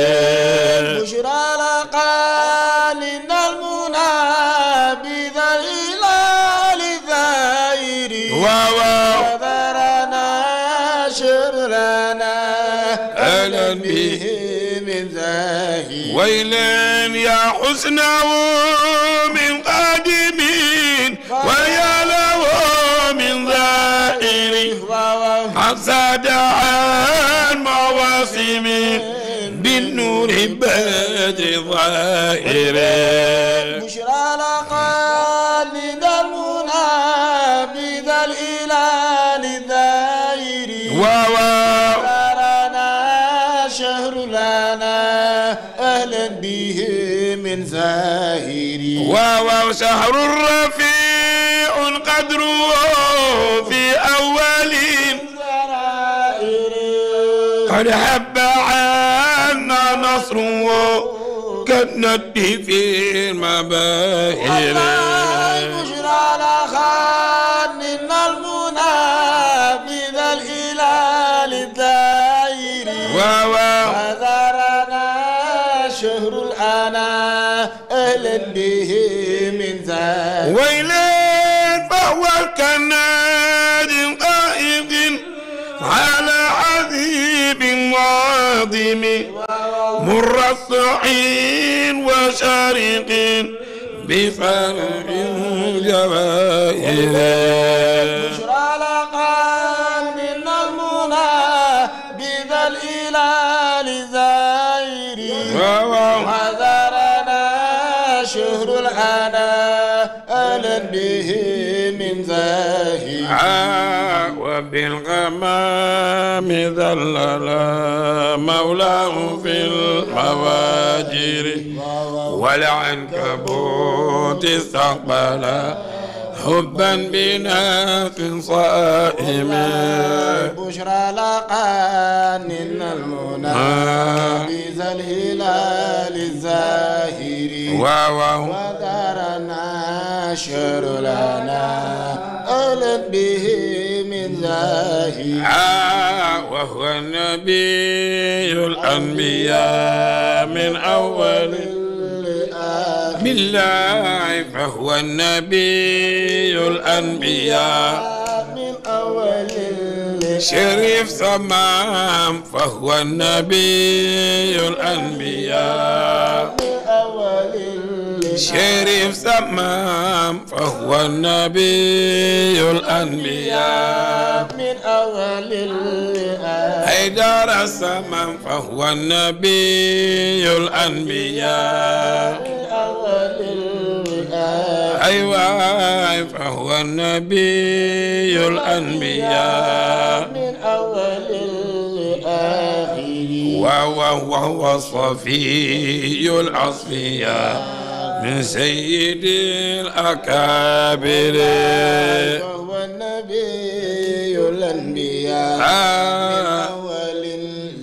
بشرى لقان المنى بذا الهلال الظاهر وذرنا شرنا أهلا به من ذاهر ويلا يا حسنه من قادمين ويا له من ذائر حسد عن مواسم بالنور بدر ظاهر بشرى لقان المنى بذا الهلال الظاهر وذرنا شهر لنا أهلا به من زاهر شهر رفيع قدره في أول قد حب عنا نصره كالند في المباهر بشرى لخان المنى بذا الهلال الدائر وذرنا شهر الأنا أهلا به من ذا ويلين فهو الكناد قائد على عذيب واضم مرصعين وشارق بفرق الجواهر بشرى لقان المنى بذا الإله زائري وذرنا شهر العناء أهلا به من زاهي وبالغمام ذلل مولاه في المواجر والعنكبوت استقبل حبا بناف صائم بشرى لقان المنى بذا الهلال الزاهري ودارنا شر لنا أهلا به من زاهري وهو النبي الأنبياء من أول بالله فهو النبي الأنبياء من أول شريف صمام فهو النبي الأنبياء من أول شريف صمام فهو النبي الأنبياء من أول حيدر الصمام فهو النبي الأنبياء أيوة فهو النبي الأنبياء من أول لآخر وهو الصفي الأصفياء من سيد الأكابر وهو النبي الأنبياء من أول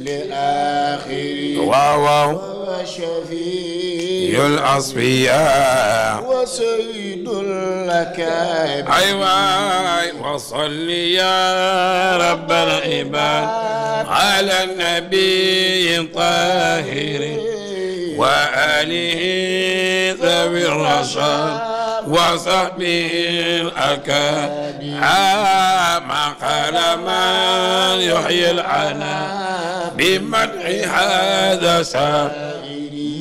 لآخر وهو الشفيع الأصفياء وسيد الأكابر أيوة وصل يا رب العباد على النبي الطاهر وآله ذوي الرشاد وصحبه الأكابر ما قال من يحيي العنا بمدح هذا سار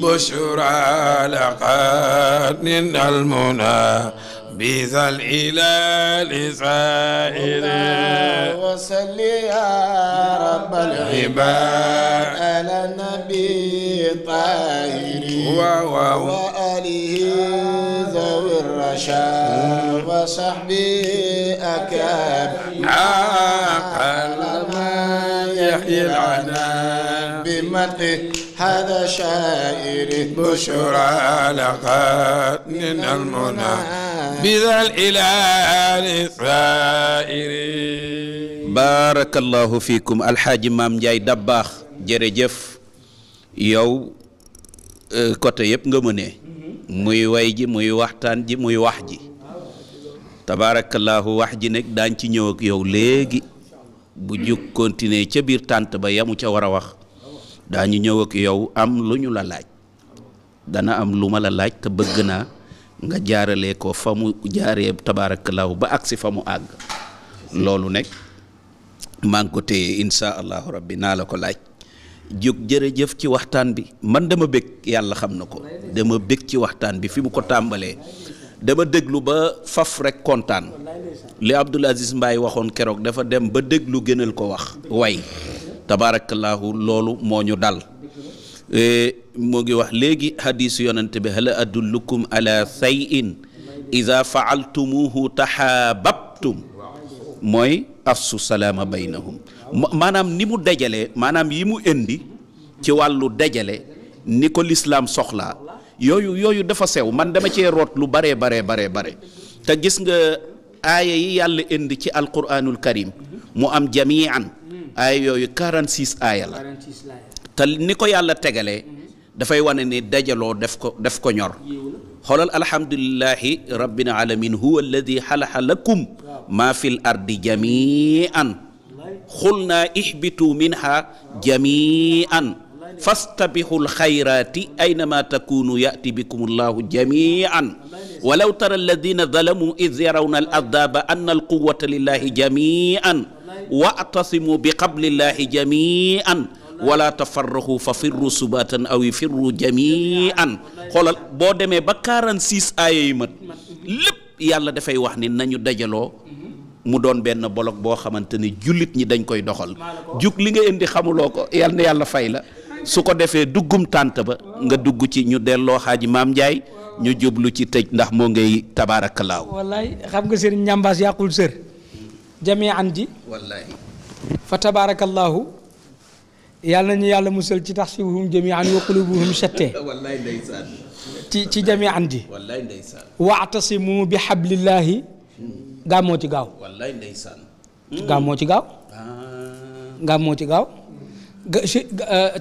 بشرى لقد نلنا المنى بذا الإله سائر وصل يا رب العباد على النبي الطاهر وآله ذوي الرشاد وصحبه أكابر عقل ما يحيي العنا بمدح هذا شاعر بشرى لقد نلنا المنى بذا الإله سائر barakallahu fiikum alxaaji maam Njaay Dabbaax jërëjëf yow côté yëpp nga mënee muy way ji muy waxtaan ji muy wax ji tabarakallahu wax ji nag daañ ci ñëw ak yow léegi bu jug continuer ca biir tànt ba yamu ca war a wax daañu ñëw ak yow am lu ñu la laaj dana am lu ma la laaj te bëgg naa nga jaarale ko fa mu jaaree tabarakallahu ba agsi fa mu àgg loolu nag maa ngi ko téye insha allahu rabbi naa la ko laaj jóg jërëjëf ci waxtaan bi man dama bëgg yàlla xam na ko dama bëgg ci waxtaan bi fi mu ko tàmbalee dama déglu ba faf rek kontaan li Abdoul Aziz Mbaye waxoon keroog dafa dem ba déglu gënal ko wax way tabarakallahu loolu moo ñu dal moo ngi wax léegi hadisu yonante bi hal adullukum ala shay'in iza fa'altumuhu tahaababtum mooy afsu salaama baynahum maanaam ni mu dajale maanaam yi mu indi ci wàllu dajale ni ko lislaam soxlaa yooyu dafa sew man dama cee root lu bare te gis nga aaya yi yàlla indi ci alquranul karim mu am jamian aaya yooyu 46 aaya la te ni ko yàlla tegalee dafay wane ni dajaloo def ko ñor xoolal alhamdulillahi rabbil alamin huwa alladi xalaxa lakum ma fi l ardi jamian xulnaa ihbitu minha jamian fastabihu lxayrati aynama takunu yati bikum allahu jamian walaw tara alladina zalamu id yarawna al adaba anna alquwata lillahi jamian wa'tasimu bi qablillahi jamian wala tafarraxu fa firru subatan aw firru jamian xoolal boo demee ba 46 aaya yi mat lépp yàlla dafay wax ni nañu dajaloo mu doon benn bolok boo xamante ni jullit ñi dañ koy doxal jug li nga indi xamuloo ko yal na yàlla fay la su ko defee duggum tànt ba nga dugg ci ñu delloo xaaji maam Ndiaye ñu jublu ci tëj ndax moo ngay tabaarakallaahu. wallaay xam nga sëriñ ñambaas yàqul sër jamii an ji wallaay fa tabaarakallaahu yàlla nañu yàlla musal ci taxsibuhum jamian wa qulubuhum shattee wallaay ndeysaan ci jamii an ji wallaay ndeysaan waatasimu bi hablillahi gàmmoo ci gaaw wallaay ndeysaan gàmmoo ci gaaw gàmmoo ci gaaw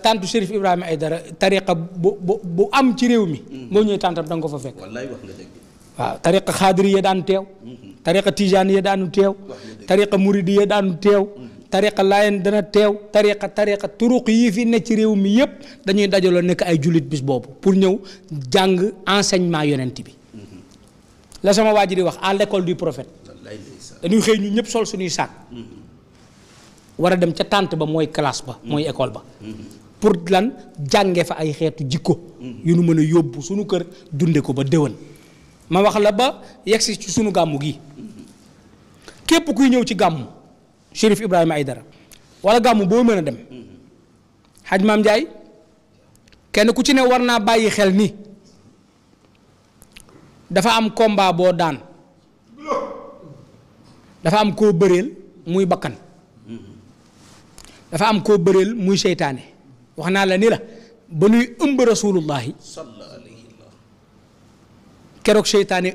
tantu Chérif Ibrahima Aïdara tariqa bu am ci réew mi boo ñëwee tantam da nga ko fa fekk wallaay wax nga dëgg waaw tariqa xaadiri ya daan teew tariqa tijaan ya daanu teew tariqa muridi ya daanu teew tariqa laayeen dana teew tariqa turuq yi fi ne ci réew mi yépp dañuy dajaloo nekk ay jullit bis boobu pour ñëw jàng enseignement yonent bi la sama waa ji di wax à l'école du prophète dañuy xëy ñu ñëpp sol suñuy saak war a dem ca tànt ba mooy classe ba mooy école ba pour lan jànge fa ay xeetu jikko yu nu mën a yóbbu suñu kër dunde ko ba déwén ma wax la ba yegsi ci sunu gàmmu gi képp kuy ñëw ci gàmmu Chérif Ibrahima Aïdara wala gàmmu boo mën a dem Hadj Maam Ndiaye kenn ku ci ne war naa bàyyi xel ni dafa am combat boo daan dafa am koo bëreel muy bakkan dafa am koo bëreel muy seytaane wax naa la ni la ba nuy ëmb rasulullahi keroog seytaane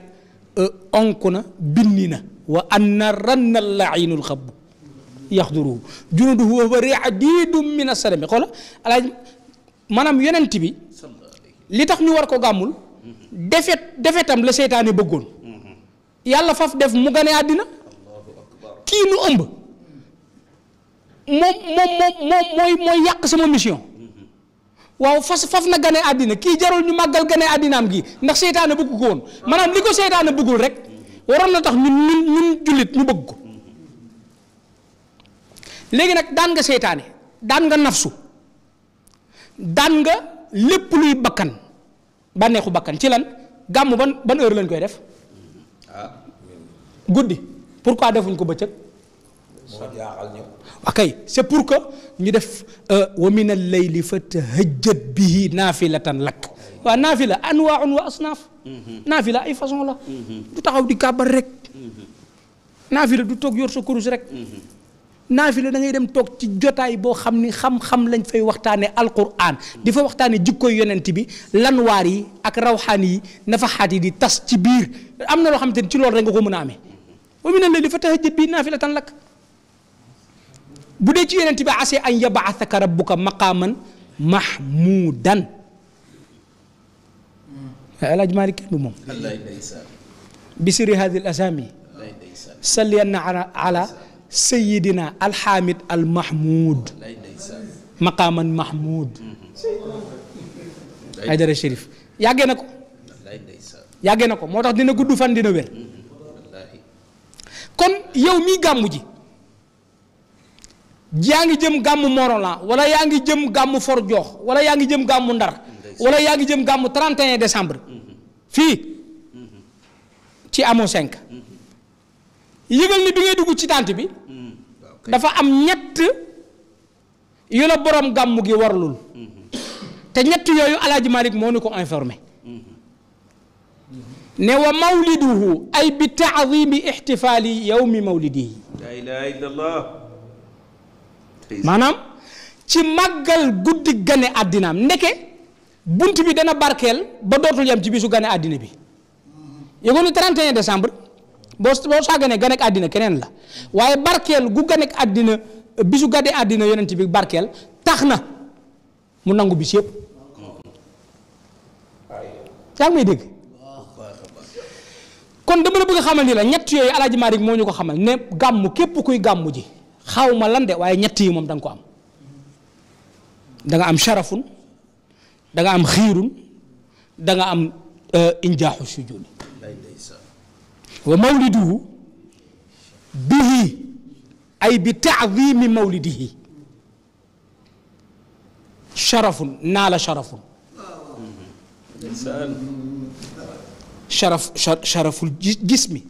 onk na binni na wa anna ranna lainul xab yaxduruhu junuduhu wa huwa ri'adidum min as-salami xoola alaaj maanaam yonent bi li tax ñu war ko gàmmul defetam la seytaane bëggoon yàlla faf def mu gane àddina kii nu ëmb mooy yàq sama mission waaw faf na gane àddina kii jarul ñu màggal gane àddinaam gi ndax seytaane bëgg ko woon maanaam li ko seytaane bëggul rek waroon na tax ñun jullit ñu bëgg ko léegi nag daan nga seytaane daan nga nafsu daan nga lépp luy bakkan bànneexu bakkan ci lan gàmm ban heure lañ koy def guddi pourquoi defuñ ko bëccëg ok c'est pour que ñu def wa min al-layli fatahajjad bihi naafilatan lak waaw naafila anwaaun wa asnaaf naafila ay façon la du taxaw di kàbbar rek naafila du toog yor sa kurus rek naafila da ngay dem toog ci jotaay boo xam ni xam-xam lañ fay waxtaane alquran di fa waxtaane jikkoy yonent bi lanwaar yi ak rawxaan yi nafaxaat yi di tas ci biir am na loo xam te ne ci loolu rek nga ko mën a amee wa min al-layli fatahajjad bihi naafilatan lak bu dee ci yonent bi ase an yabaasaka rabbuka maqaaman mahmuudan alaaj Maalik kenn du moom bisiri hadi al asami salliyanna ala sayidina alhamid al mahmud maqaaman mahmud Aïdara Chérif yàggee na ko moo tax dina gudd fan dina wér kon yow mii gàmmu ji yaa ngi jëm gàmmu Morolan wala yaa ngi jëm gàmmu For Joox wala yaa ngi jëm gàmmu Ndar wala yaa ngi jëm gàmmu 31 décembre fii ci amoo 5 yëgal ni bi ngay dugg ci tànt bi dafa am ñett yu la borom gàmmu gi warlul te ñett yooyu Alaaji Malik moo ni ko informé ne wa mawliduhu ay bi taadimi ixtifaali yawmi mawlidihi la ilaha illallah maanaam ci màggal guddi gane àddinaam ndeke bunt bi dana barkeel ba dootul yam ci bisu gane àddina bi yëgoon ni 31 décembre boo sàgganee gane ak àddina keneen la waaye barkeel gu gane ak àddina bisu gane àddina yonent bi barkeel tax na mu nangu bis yëpp yaa ngi may dégg kon dama la bëgg a xamal ni la ñett yooyu Alaaji Maalik moo ñu ko xamal ne gàmmu képp kuy gàmmu ji xaw ma lan de waaye ñett yi moom da nga ko am da nga am sharafun da nga am xiirun da nga am injaaxu sujudi wa mawliduhu bihi ay bi taadimi mawlidihi sharafun naala sharafun sharaful jismi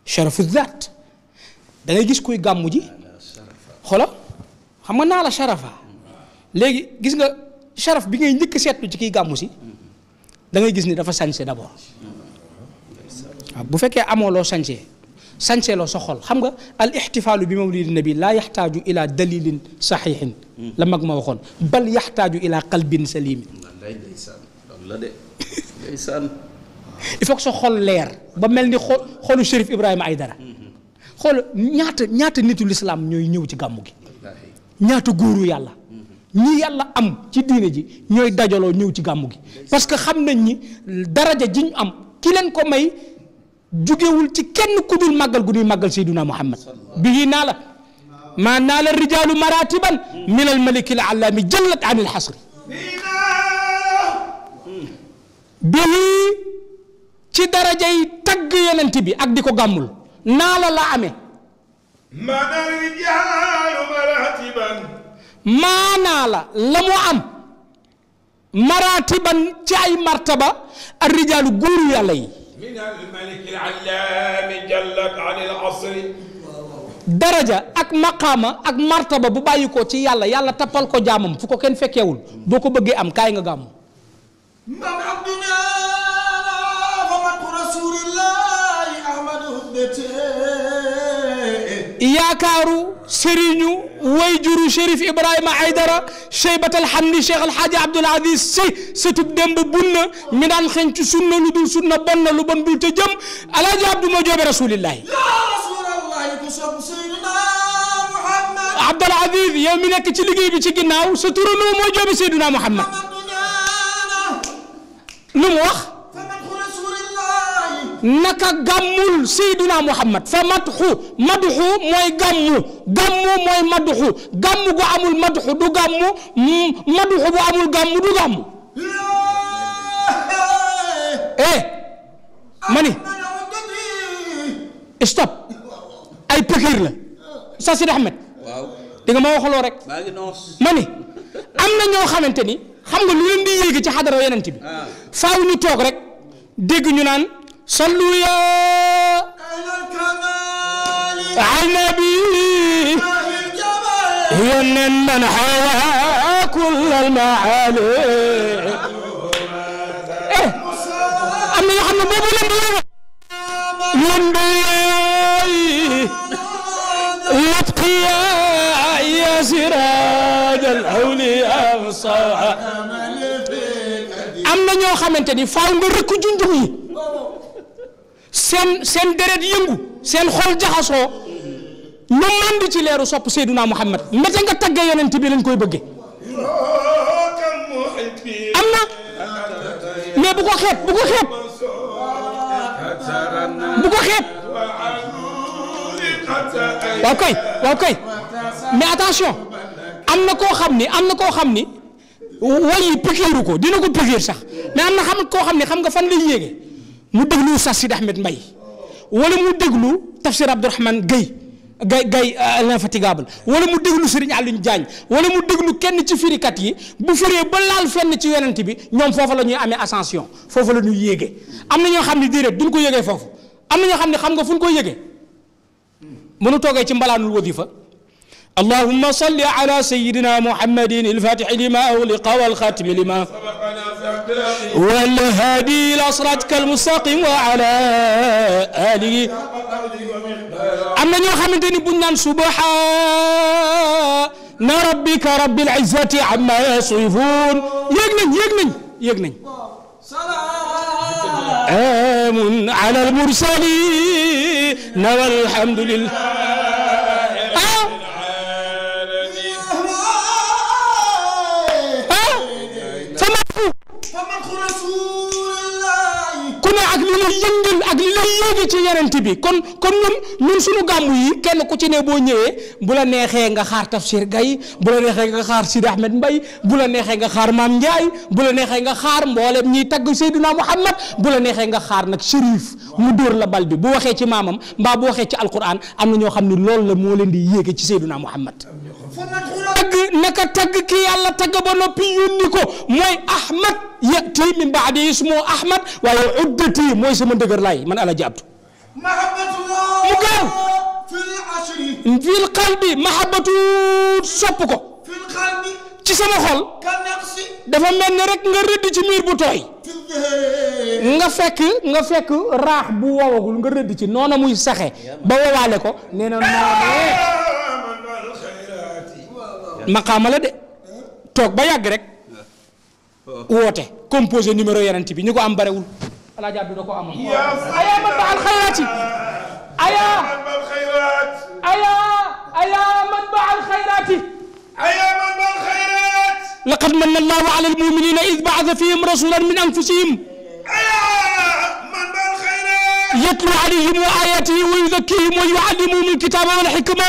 sharafu zaat da ngay gis kuy gàmmu ji xoola xam nga naa la sharafa léegi gis nga sharaf bi ngay njëkk seetlu ci kiy gàmmu si da ngay gis ni dafa sañse d'abord waaw bu fekkee amoo loo sañse loo sa xol xam nga al ixtifaalu bi mawlidi nabi laa yaxtaaju ila dalilin saxiixin la mag ma waxoon bal yaxtaaju ila qalbin salimin il faut que sa xol leer ba mel ni xolu Chérif Ibrahima Aïdara xool ñaata nitu lislaam ñooy ñëw ci gàmmu gi ñaata góoru yàlla ñi yàlla am ci diine ji ñooy dajaloo ñëw ci gàmmu gi parce que xam nañ ni daraja ji ñu am ki leen ko may jugewul ci kenn ku dul màggal gu ñuy màggal Seydina Muhammad bihi naa la maa naa la rijaalu maratiban min al maliki al allaami jallat an il xasri bihi ci daraja yi tagg yonent bi ak di ko gàmmul naa la amee maanaa rijaalu maratiban maanaa la mu am maratiban ci ay martaba ar rijaalu góoru yàlla yi min al malik al allaami jallat an al asri daraja ak maqaama ak martaba bu bàyyi ko ci yàlla tappal ko jaamam fu ko kenn fekkeewul boo ko bëggee am kaay nga gàmmu yaakaaru sëriñu wayjuru Chérif Ibrahima Aïdara Cheybat alhamdi Cheikh Alhaaji Abdoul Aziz Sy sëtub démb bunna mi daan xeeñ ci sunna lu dul sunna bon na lu bon dul te jëm Alaaji Abdou moo joobe rasulillahi Abdoul Aziz yow mi nekk ci liggéey bi ci ginnaaw sa turandoo moo joobe Seydina Muhammad lu mu wax naka gàmmul Seydina Muhammad fa madxu mooy gàmmu mooy madxu gàmmu gu amul madxu du gàmmu madxu bu amul gàmmu du gàmmu mani stop ay pëkër la sa Sidi Ahmed di nga ma waxaloo rek mani am na ñoo xamante ni xam nga lu leen di yéegi ci xadara yeneen bi faaw ñu toog rek dégg ñu naan sallu ya nabi yonen man hawa kull al maali am na yoo xam ne boobu leen di yóbbu yatqiya ya siraj al awliya am na ñoo xamante ni faaw nga rëkk junjum yi seen deret yëngu seen xol jaxasoo ñu mànd ci leeru sopp Seydina Muhammad mbete nga taggee yonent bi lañ koy bëgge am na mais bu ko xeeb waaw kay mais attention am na koo xam ni wayi pëkeeru ko dina ko pëkeer sax mais am na koo xam ne xam nga fan lay yéege mu déglu Oustaz Sidi Ahmed Mbaye wala mu déglu Tafsir Abdourahmane Gaye l'infatigable wala mu déglu Serigne Alioune Diagne wala mu déglu kenn ci firikat yi bu fëree ba laal fenn ci yonent bi ñoom foofu la ñuy amee ascension foofu la ñuy yéege am na ñoo xam ne déedéet duñ ko yégee foofu am na ñoo xam ne xam nga fu ñu koy yégee mënu toogee ci mbalaanul wadifa اللهم صل على سيدنا محمد الفاتح لما أغلق والخاتم لما والهادي إلى صراطك المستقيم وعلى آله أما ñoo xamante ni buñ naan subhaana rabbika rabbil izzati amma yasifun yéeg nañ salaamun ala al mursalin walhamdulillah ku ne ak li lay yëngal ak li lay yéegi ci yenent bi kon ñun suñu gàmmu yi kenn ku ci ne boo ñëwee bu la neexee nga xaar Tafsir Gaye bu la neexee nga xaar Sidi Ahmed Mbaye bu la neexee nga xaar Maam Ndiaye bu la neexee nga xaar mboolem ñiy tagg Seydina Muhammad bu la neexee nga xaar nag Chérif mu dóor la bal bi bu waxee ci maamam mbaa bu waxee ci alquran am na ñoo xam ne loolu la moo leen di yéege ci Seydina Muhammad tagg naka tagg ki yàlla tagg ba noppi yónni ko mooy Ahmad yati min baadi ismu Ahmad waaye uddati mooy sama ndëgër laay man Alaaji Abdu mu gaaw fil qalbi mahabbatu sopp ko ci sama xol dafa mel ni rek nga rëdd ci miir bu tooy nga fekk raax bu wowagul nga rëdd ci noona muy saxe ba wowaale ko nee na noonee maqaama la de toog ba yàgg rek woote composé numéro yeneen bi ñu ko am barewul alaaji Abdu da ko amoon aya man ba alxayraati aya man ba alxayraati laqad manna allahu ala almuminina id ba'atha fihim rasulan min anfusihim yatlu alayhim wa ayatihi wa yuzakkihim wa yuallimuhum alkitaba wal hikma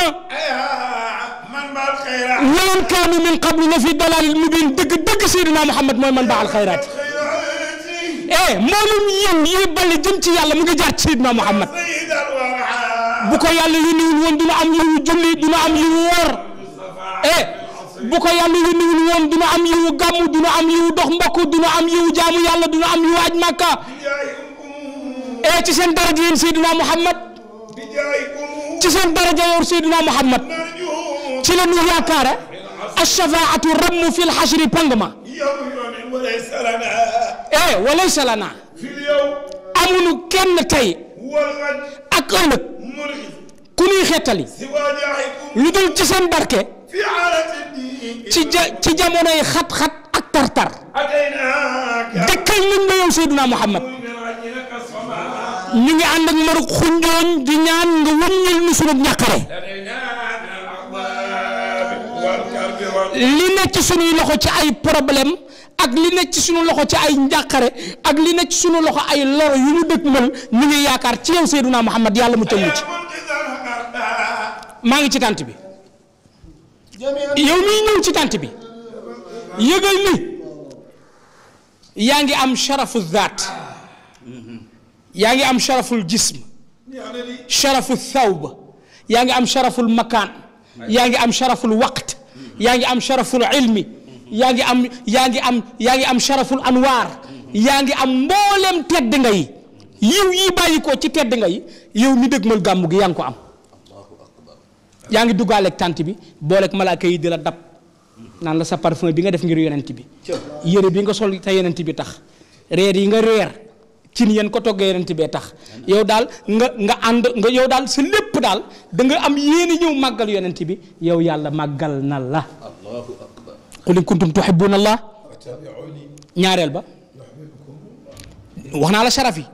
wa in kanu min qablu la fi dalalin mubin dëgg Seydina Muhammad mooy man ba alxayraat mboolum yéen yi bale jëm ci yàlla mu ngi jaar ci Seydina Muhammad bu ko yàlla yónniwul woon dina am yiwu julli dina am yiwu woor bu ko yàlla yónniwul woon dina am yiwu gàmmu dina am yiwu dox mbokk dina am yiwu jaamu yàlla dina am yiwu aj Makka ci seen daraja yéen Seydina Muhammad ci seen daraja yow Seydina Muhammad ci la ñu yaakaare ash-shafaa'atu ramm fil hashri pangma walaysa lana amuñu kenn tey ak ëllëg ku ñuy xettali lu dul ci seen barke ci jamonoy xat-xat ak tar-tar dëkkal nañ la yow Seydina Muhammad ñu ngi ànd ak maruk xunjooñ di ñaan nga wëññil nu sunu ñàkkare li nekk ci sunuy loxo ci ay problème ak li nekk ci sunu loxo ci ay njàqare ak li nekk ci sunu loxo ay loro yu ñu dëkk mën ñu ngi yaakaar ci yow Seydina Muhammad yàlla mu tënku ci maa ngi ci tànt bi yow miy ñëw ci tànt bi yëgal ni yaa ngi am sharafu zaat yaa ngi am sharaful jism sharafu thawb yaa ngi am sharaful makaan yaa ngi am sharaful waqt yaa ngi am sharaful ilmi yaa ngi am sharaful anwaar yaa ngi am mboolem tedd nga yi yiw yi bàyyi ko ci tedd nga yi yow mi dëgmal gàmmu gi yaa ngi ko am yaa ngi duggaaleeg tànt bi booleeg malaaka yi di la dab naan la sa parfum bi nga def ngir yonent bi yére bi nga sol te yonent bi tax reer yi nga reer cin yéen ko toggee yonent bee tax yow daal nga ànd nga yow daal sa lépp daal da nga am yéene ñëw màggal yonent bi yow yàlla màggal na la qul in kuntum tuhibbuna allah ñaareel ba wax naa la sharaf yi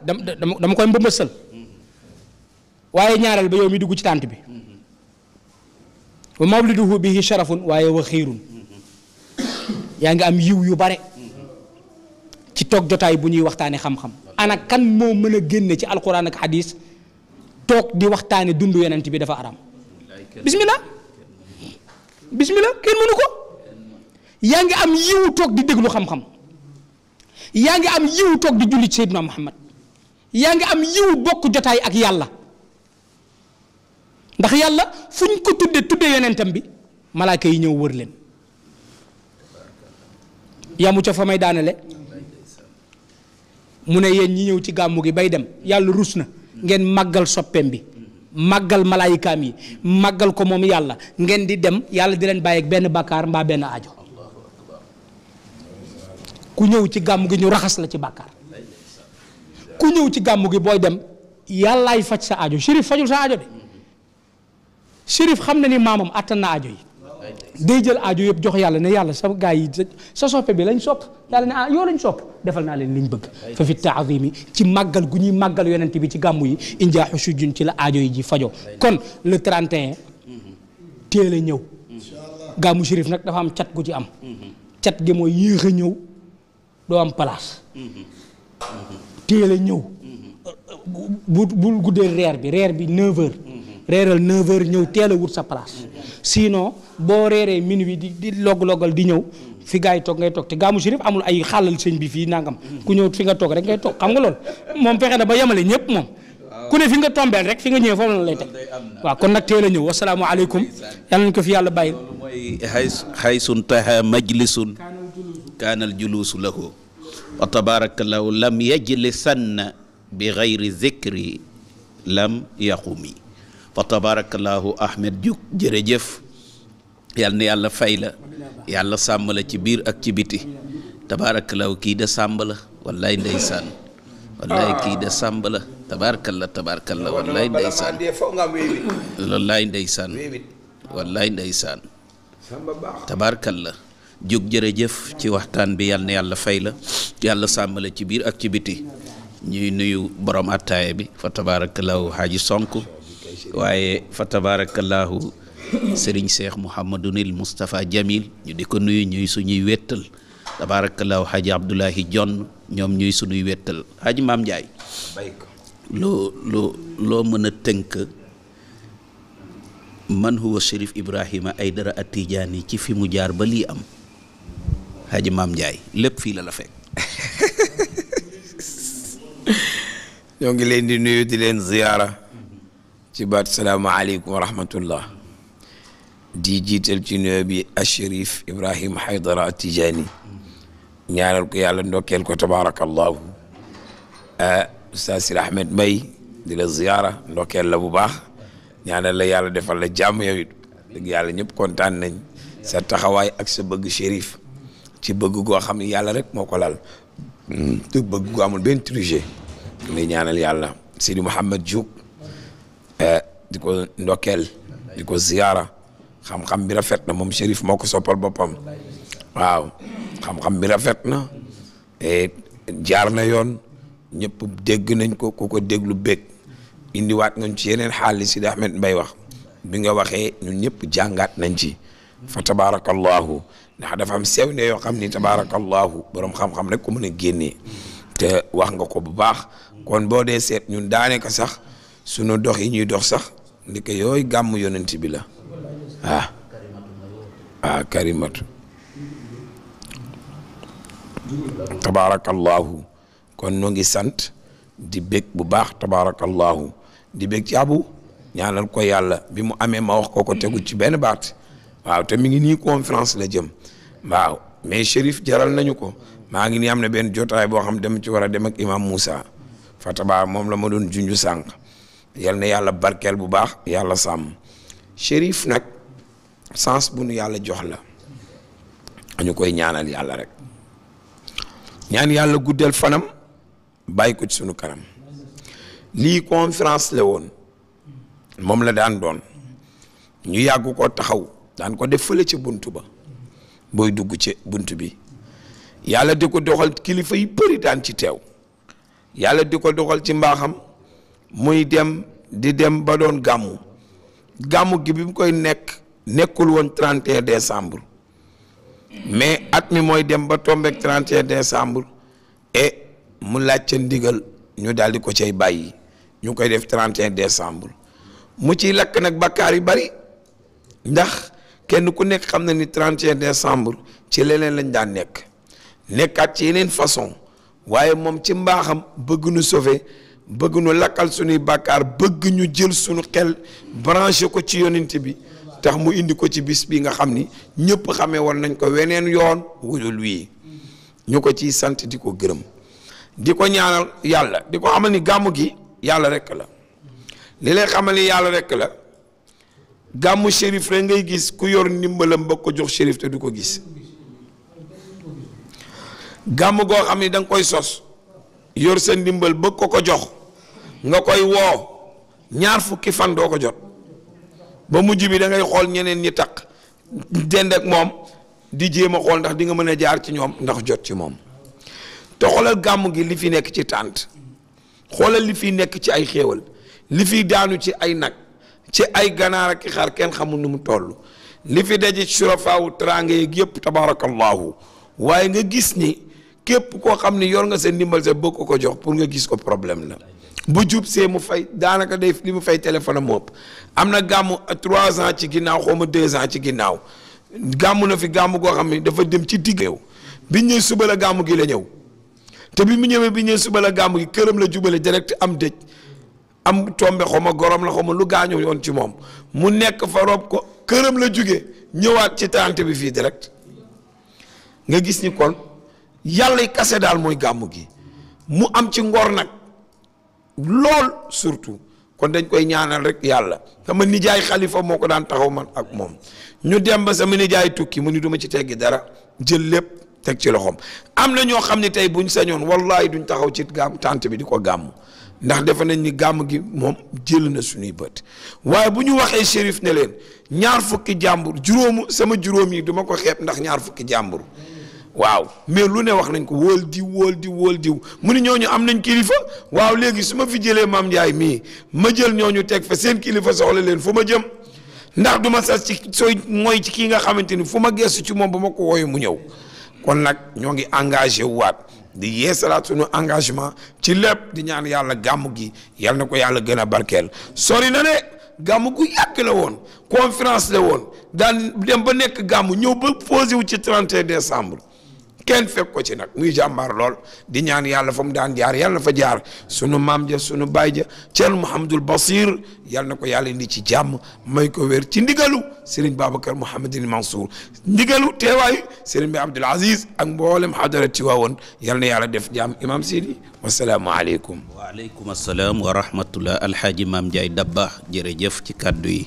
dama koy mbëmbësal waaye ñaareel ba yow mi dugg ci tànt bi wa mawliduhu bihi sharafun waaye wa xiirun yaa ngi am yiw yu bare ci toog jotaay bu ñuy waxtaane xam-xam ana kan moo mën a génne ci alquran ak hadis toog di waxtaane dund yonent bi dafa aram bismillah kenn mënu ko yaa ngi am yiwu toog di déglu xam-xam yaa ngi am yiwu toog di julli ci Seydina Muhammad yaa ngi am yiwu bokk jotaay ak yàlla ndax yàlla fu ñu ko tudde yonentam bi malaaka yi ñëw wër leen yamu ca fa may daanale mu ne yéen ñi ñëw ci gàmmu gi bay dem yàlla rus na ngeen màggal soppeem bi màggal malaayikaam yi màggal ko moom yàlla ngeen di dem yàlla di leen bàyyi ak benn bàkkaar mbaa benn aajo ku ñëw ci gàmmu gi ñu raxas la ci bàkkaar ku ñëw ci gàmmu gi booy dem yàllaay faj sa aajo Chérif fajul sa aajo de Chérif xam na ni maamam attan na aajo yi day jël aajo yëpp jox yàlla ne yàlla sa gaa yi sa soppe bi lañ sopp yàlla ne yoo lañ sopp defal naa leen liñ bëgg fa fi taazimi ci màggal gu ñuy màggal yonent bi ci gàmmu yi injaaxu sujjun ci la aajo yi ji fajo kon le 31 teel a ñëw gàmmu Chérif nag dafa am cat gu ci am cat gi mooy yéex a ñëw doo am place teel a ñëw bu guddee reer bi 9h reeral 9h ñëw teel a wut sa place sinon boo reeree minuit di logg-loggal di ñëw fi gars yi toog ngay toog te gàmmu Chérif amul ay xàllal sëñ bi fii nangam ku ñëw fi nga toog rek ngay toog xam nga loolu moom fexe na ba yemale ñëpp moom ku ne fi nga tombeel rek fi nga ñëwee foofu la lay teg waaw kon nag teel a ñëw wasalaamualeykum yàlla nañu ko fi yàlla bàyyi. loolu mooy xaysun taha majlisun kaanal juluusu lahu wa tabarakallahu lam yajlisanna bi gayri zikri lam yaqumi fa tabarakallahu Ahmed Diouk jërëjëf yal na yàlla fay la yàlla sàmm la ci biir ak ci biti tabarakallahu kii de sàmb la wallaay ndeysaan wallaay kii de sàmb la tabarakallah wallaay ndeysaan wallaay ndeysaan wallaay ndeysaan tabarakallah Diouk jërëjëf ci waxtaan bi yal na yàlla fay la yàlla sàmm la ci biir ak ci biti ñuy nuyu borom attaaya bi fa tabarakallahu Haji Sonk waaye fa tabarakallahu Serigne Cheikh Mouhamadunil Moustapha Jamil ñu di ko nuyu ñuy suñuy wettal tabarakallahu Haji Abdoulahi Jonn ñoom ñuy suñuy wettal Haji Maam Ndiaye loo mën a tënk man huwa Chérif Ibrahima Aïdara At-Tidjani ci fi mu jaar ba lii am Haji Maam Ndiaye lépp fii la fekk ñoo ngi leen di nuyu di leen ziyaara ci baat salaamaaleykum wa rahmatullah di jiital ci nuyu bi Chérif Ibrahima Aïdara At-Tidjani ñaanal ko yàlla ndokkeel ko tabarakallahu Oustaz Sidi Ahmed Mbaye di la ziyaara ndokkeel la bu baax ñaanal la yàlla defal la jàmm yow it dëgg yàlla ñëpp kontaan nañ sa taxawaay ak sa bëgg Chérif ci bëgg goo xam ne yàlla rek moo ko lal te bëgg goo amul benn triché lay ñaanal yàlla Sidi Mouhamed Diouk di ko ndokkeel di ko ziyaara xam-xam bi rafet na moom Chérif moo ko soppal boppam waaw xam-xam bi rafet na jaar na yoon ñëpp dégg nañ ko ku ko déglu bég indiwaat nga ci yeneen xaal li Sidi Ahmed Mbaye wax bi nga waxee ñun ñëpp jàngaat nañ ci fa tabarakallahu ndax dafa am sew ne yoo xam ni tabarakallahu borom xam-xam rek ko mën a génnee te wax nga ko bu baax kon boo dee seet ñun daanaka sax sunu dox yi ñuy dox sax ndi ko yooyu gàmm yonent bi la karimatu tabarakallahu kon noo ngi sant di bég bu baax tabarakallahu di bég ci abu ñaanal ko yàlla bi mu amee ma wax ko tegu ci benn baat waaw te mi ngi nii conférence la jëm waaw mais Chérif jaral nañu ko maa ngi nii am na benn jotaay boo xam dem ci war a dem ak imam Moussa fataba moom la ma doon junju sànq yal na yàlla barkeel bu baax yàlla sàmm Chérif nag sens bu nu yàlla jox la ñu koy ñaanal yàlla rek ñaan yàlla guddal fanam bàyyi ko ci sunu kanam lii conférence la woon moom la daan doon ñu yàgg ko taxaw daan ko def fële ci buntu ba booy dugg ci buntu bi yàlla di ko doxal kilifa yi bëri daan ci teew yàlla di ko doxal ci mbaaxam muy dem di dem ba doon gàmmu gi bi mu koy nekkul woon 31 décembre mais at mi mooy dem ba tombeek 31 décembre et mu laajte ndigal ñu daal di ko cay bàyyi ñu koy def 31 décembre mu ciy lakk nag bakkaar yu bari ndax kenn ku nekk xam na ni 31 décembre ci leneen lañ daan nekkaat ci yeneen façon waaye moom ci mbaaxam bëgg nu sauver bëgg nu lakkal suñuy bakkaar bëgg ñu jël suñu xel branché ko ci yonent bi tax mu indi ko ci bis bi nga xam ni ñëpp xamee woon nañ ko weneen yoon wudul wii ñu ko ciy sant di ko gërëm di ko ñaanal yàlla di ko xamal ni gàmmu gi yàlla rek la li lay xamal ni yàlla rek la gàmmu Chérif rek ngay gis ku yor ndimbalam ba ko jox Chérif te du ko gis gàmmu goo xam ni da nga koy sos yor sa ndimbal ba ko jox nga koy woo ñaar fukki fan doo ko jot ba mujj bi da ngay xool ñeneen ñi taq dend ak moom di jéem a xool ndax di nga mën a jaar ci ñoom ndax jot ci moom te xoolal gàmm gi li fi nekk ci tànt xoolal li fi nekk ci ay xéewal li fi daanu ci ay nag ci ay ganaar ak xar kenn xamul nu mu toll li fi daje surafaawu teraanga yeeg yëpp tabarakallahu waaye nga gis ni képp koo xam ne yor nga sa ndimbal sa bëgg ko jox pour nga gis ko problème la bu jub see mu fay daanaka day li mu fay téléphone am ëpp am na gàmmu 3 ans ci ginnaaw xaw ma 2 ans ci ginnaaw gàmmu na fi gàmmu goo xam ne dafa dem ci digg yow bi ñëw suba la gàmmu gi la ñëw te bi mu ñëwee bi ñëw suba la gàmmu gi këram la jubale direct am dëj am tombe xaw ma gorom la xaw ma lu gaañu yoon ci moom mu nekk fa rob ko këram la jóge ñëwaat ci tànt bi fii direct nga gis ni kon yàlla kase daal mooy gàmmu gi mu am ci ngor nag lool surtout kon dañ koy ñaanal rek yàlla. sama nijaay xalifa moo ko daan taxaw man ak moom ñu dem ba sama nijaay tukki mu ni duma ci teggi dara jël lépp teg ci loxoom. am na ñoo xam ne tey buñ sañoon wallahi duñ taxaw ci gàmm tànt bi di ko gàmm ndax defe nañ ni gàmm gi moom jël na suñuy bët waaye bu ñu waxee shérif ne leen ñaar fukki jàmbur sama juróom yi duma ko xeeb ndax ñaar fukki jàmbur waaw mais lu ne wax nañ ko wóol diw mu ni ñooñu am nañ kilifa waaw léegi su ma fi jëlee Maam Ndiaye mii ma jël ñooñu teg fa seen kilifa soxla leen fu ma jëm ndax duma sas ci sooy mooy ci kii nga xamante ni fu ma gestu ci moom ba ma ko wooyu mu ñëw kon nag ñoo ngi engagé waat di yeesalaat sunu engagement ci lépp di ñaan yàlla gàmm gi yal na ko yàlla gën a barkeel sori na ne gàmm gu yàgg la woon conférence la woon daan dem ba nekk gàmm ñëw ba posé wu ci 31 décembre kenn fekk ko ci nag muy jàmbaar lool di ñaan yàlla fa mu daan jaar yàlla na fa jaar sunu maam ja sunu baay ja Thierno Mouhamadul Basir yàlla na ko yàlla indi ci jàmm may ko wér ci ndigalu Serigne Babacar Mouhamadine Mansour ndigalu teewaayu Serigne bi Abdoul Aziz ak mboolem xadara Tiwaawoon yàlla na yàlla def jàmm imam Sidi wasalaamualeykum. waaleykum asalaam wa rahmatullah alxaaji Maam Ndiaye Dabakh jërëjëf ci kàddu yi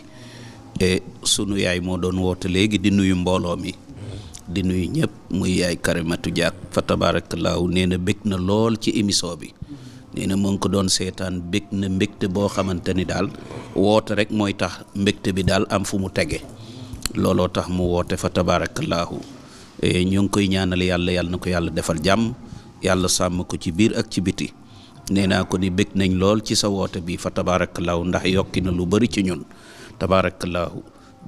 sunu yaay moo doon woote léegi di nuyu mbooloo mi. di nuyu ñëpp muy yaay Karimatu Diak fa tabaarakallaahu nee na bég na lool ci émission bi nee na mu ngi ko doon seetaan bég na mbégte boo xamante ni daal woote rek mooy tax mbégte bi daal am fu mu tege looloo tax mu woote fa tabaarakallaahu ñu ngi koy ñaanal yàlla na ko yàlla defal jàmm yàlla sàmm ko ci biir ak ci biti nee naa ko ni bég nañ lool ci sa woote bi fa tabaarakallaahu ndax yokki na lu bari ci ñun tabaarakallaahu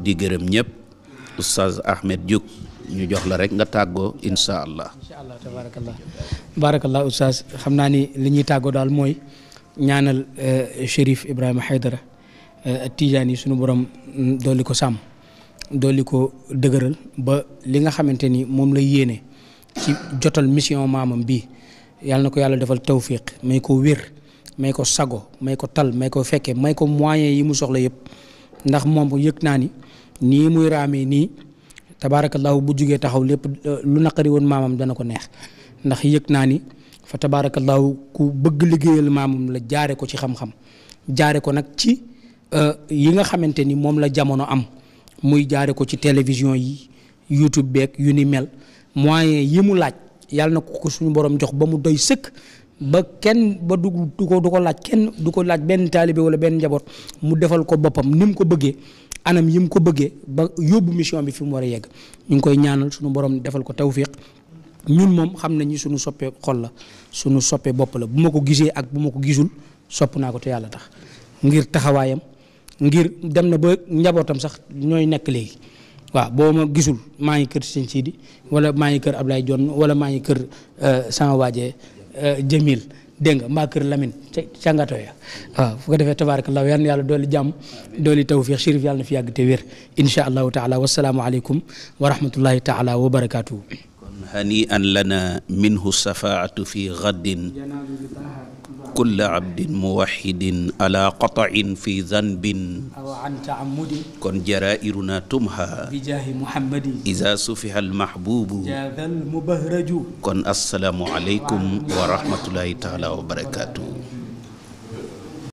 di gërëm ñëpp Oustaz Ahmed Diouk ñu jox la rek nga tàggoo incha allah. baarakallah oustaz xam naa ni li ñuy tàggoo daal mooy ñaanal Chérif Ibrahima Haydara Tidiane yi sunu borom dolli ko sàmm dolli ko dëgëral ba li nga xamante ni moom la yéene ci jotal mission maamam bi yàlla na ko yàlla defal tawfiq may ko wér may ko sago may ko tal may ko fekke may ko moyens yi mu soxla yëpp ndax moom yëg naa ni nii muy raamee nii. tabaarakallahu bu jugee taxaw lépp lu naqari woon maamam dana ko neex ndax yëg naa ni fa tabaarakallahu ku bëgg liggéeyal maamam la jaare ko ci xam-xam jaare ko nag ci yi nga xamante ni moom la jamono am muy jaare ko ci télévision yi YouTube beeg yu ni mel moyens yi mu laaj yàlla na ko suñu borom jox ba mu doy sëkk ba kenn ba du ko laaj kenn du ko laaj benn taalibe wala benn njaboot mu defal ko boppam ni mu ko bëggee anam yi mu ko bëggee ba yóbbu mission bi fi mu war a yegg ñu ngi koy ñaanal suñu borom defal ko tawfiq ñun moom xam nañu suñu soppee xol la suñu soppee bopp la bu ma ko gisee ak bu ma ko gisul sopp naa ko te yàlla tax ngir taxawaayam ngir dem na ba njabootam sax ñooy nekk léegi waaw boo ma gisul maa ngi kër Sëñ Sidi wala maa ngi kër Ablaye Dione wala maa ngi kër sama waajee Jamil dégg nga maa kër Lamine ca ngato ya waaw fu ko defee tabarakallahu yal na yàlla dooli jàmm dooli tawfiq Chérif yàlla na fi yàgg te wér insha allahu taala wasalaamu aleykum wa rahmatullahi taala wa barakatuhu kon hani an lana minhu safaatu fi gaddin kulla abdin muwahidin ala qatain fi zanbin aw an taamudi kon jarairuna tumha bi jaahi muhammadi iza sufiha almahbubu jaadal mubahraju kon assalaamu aleykum wa rahmatullahi taala wa barakatuhu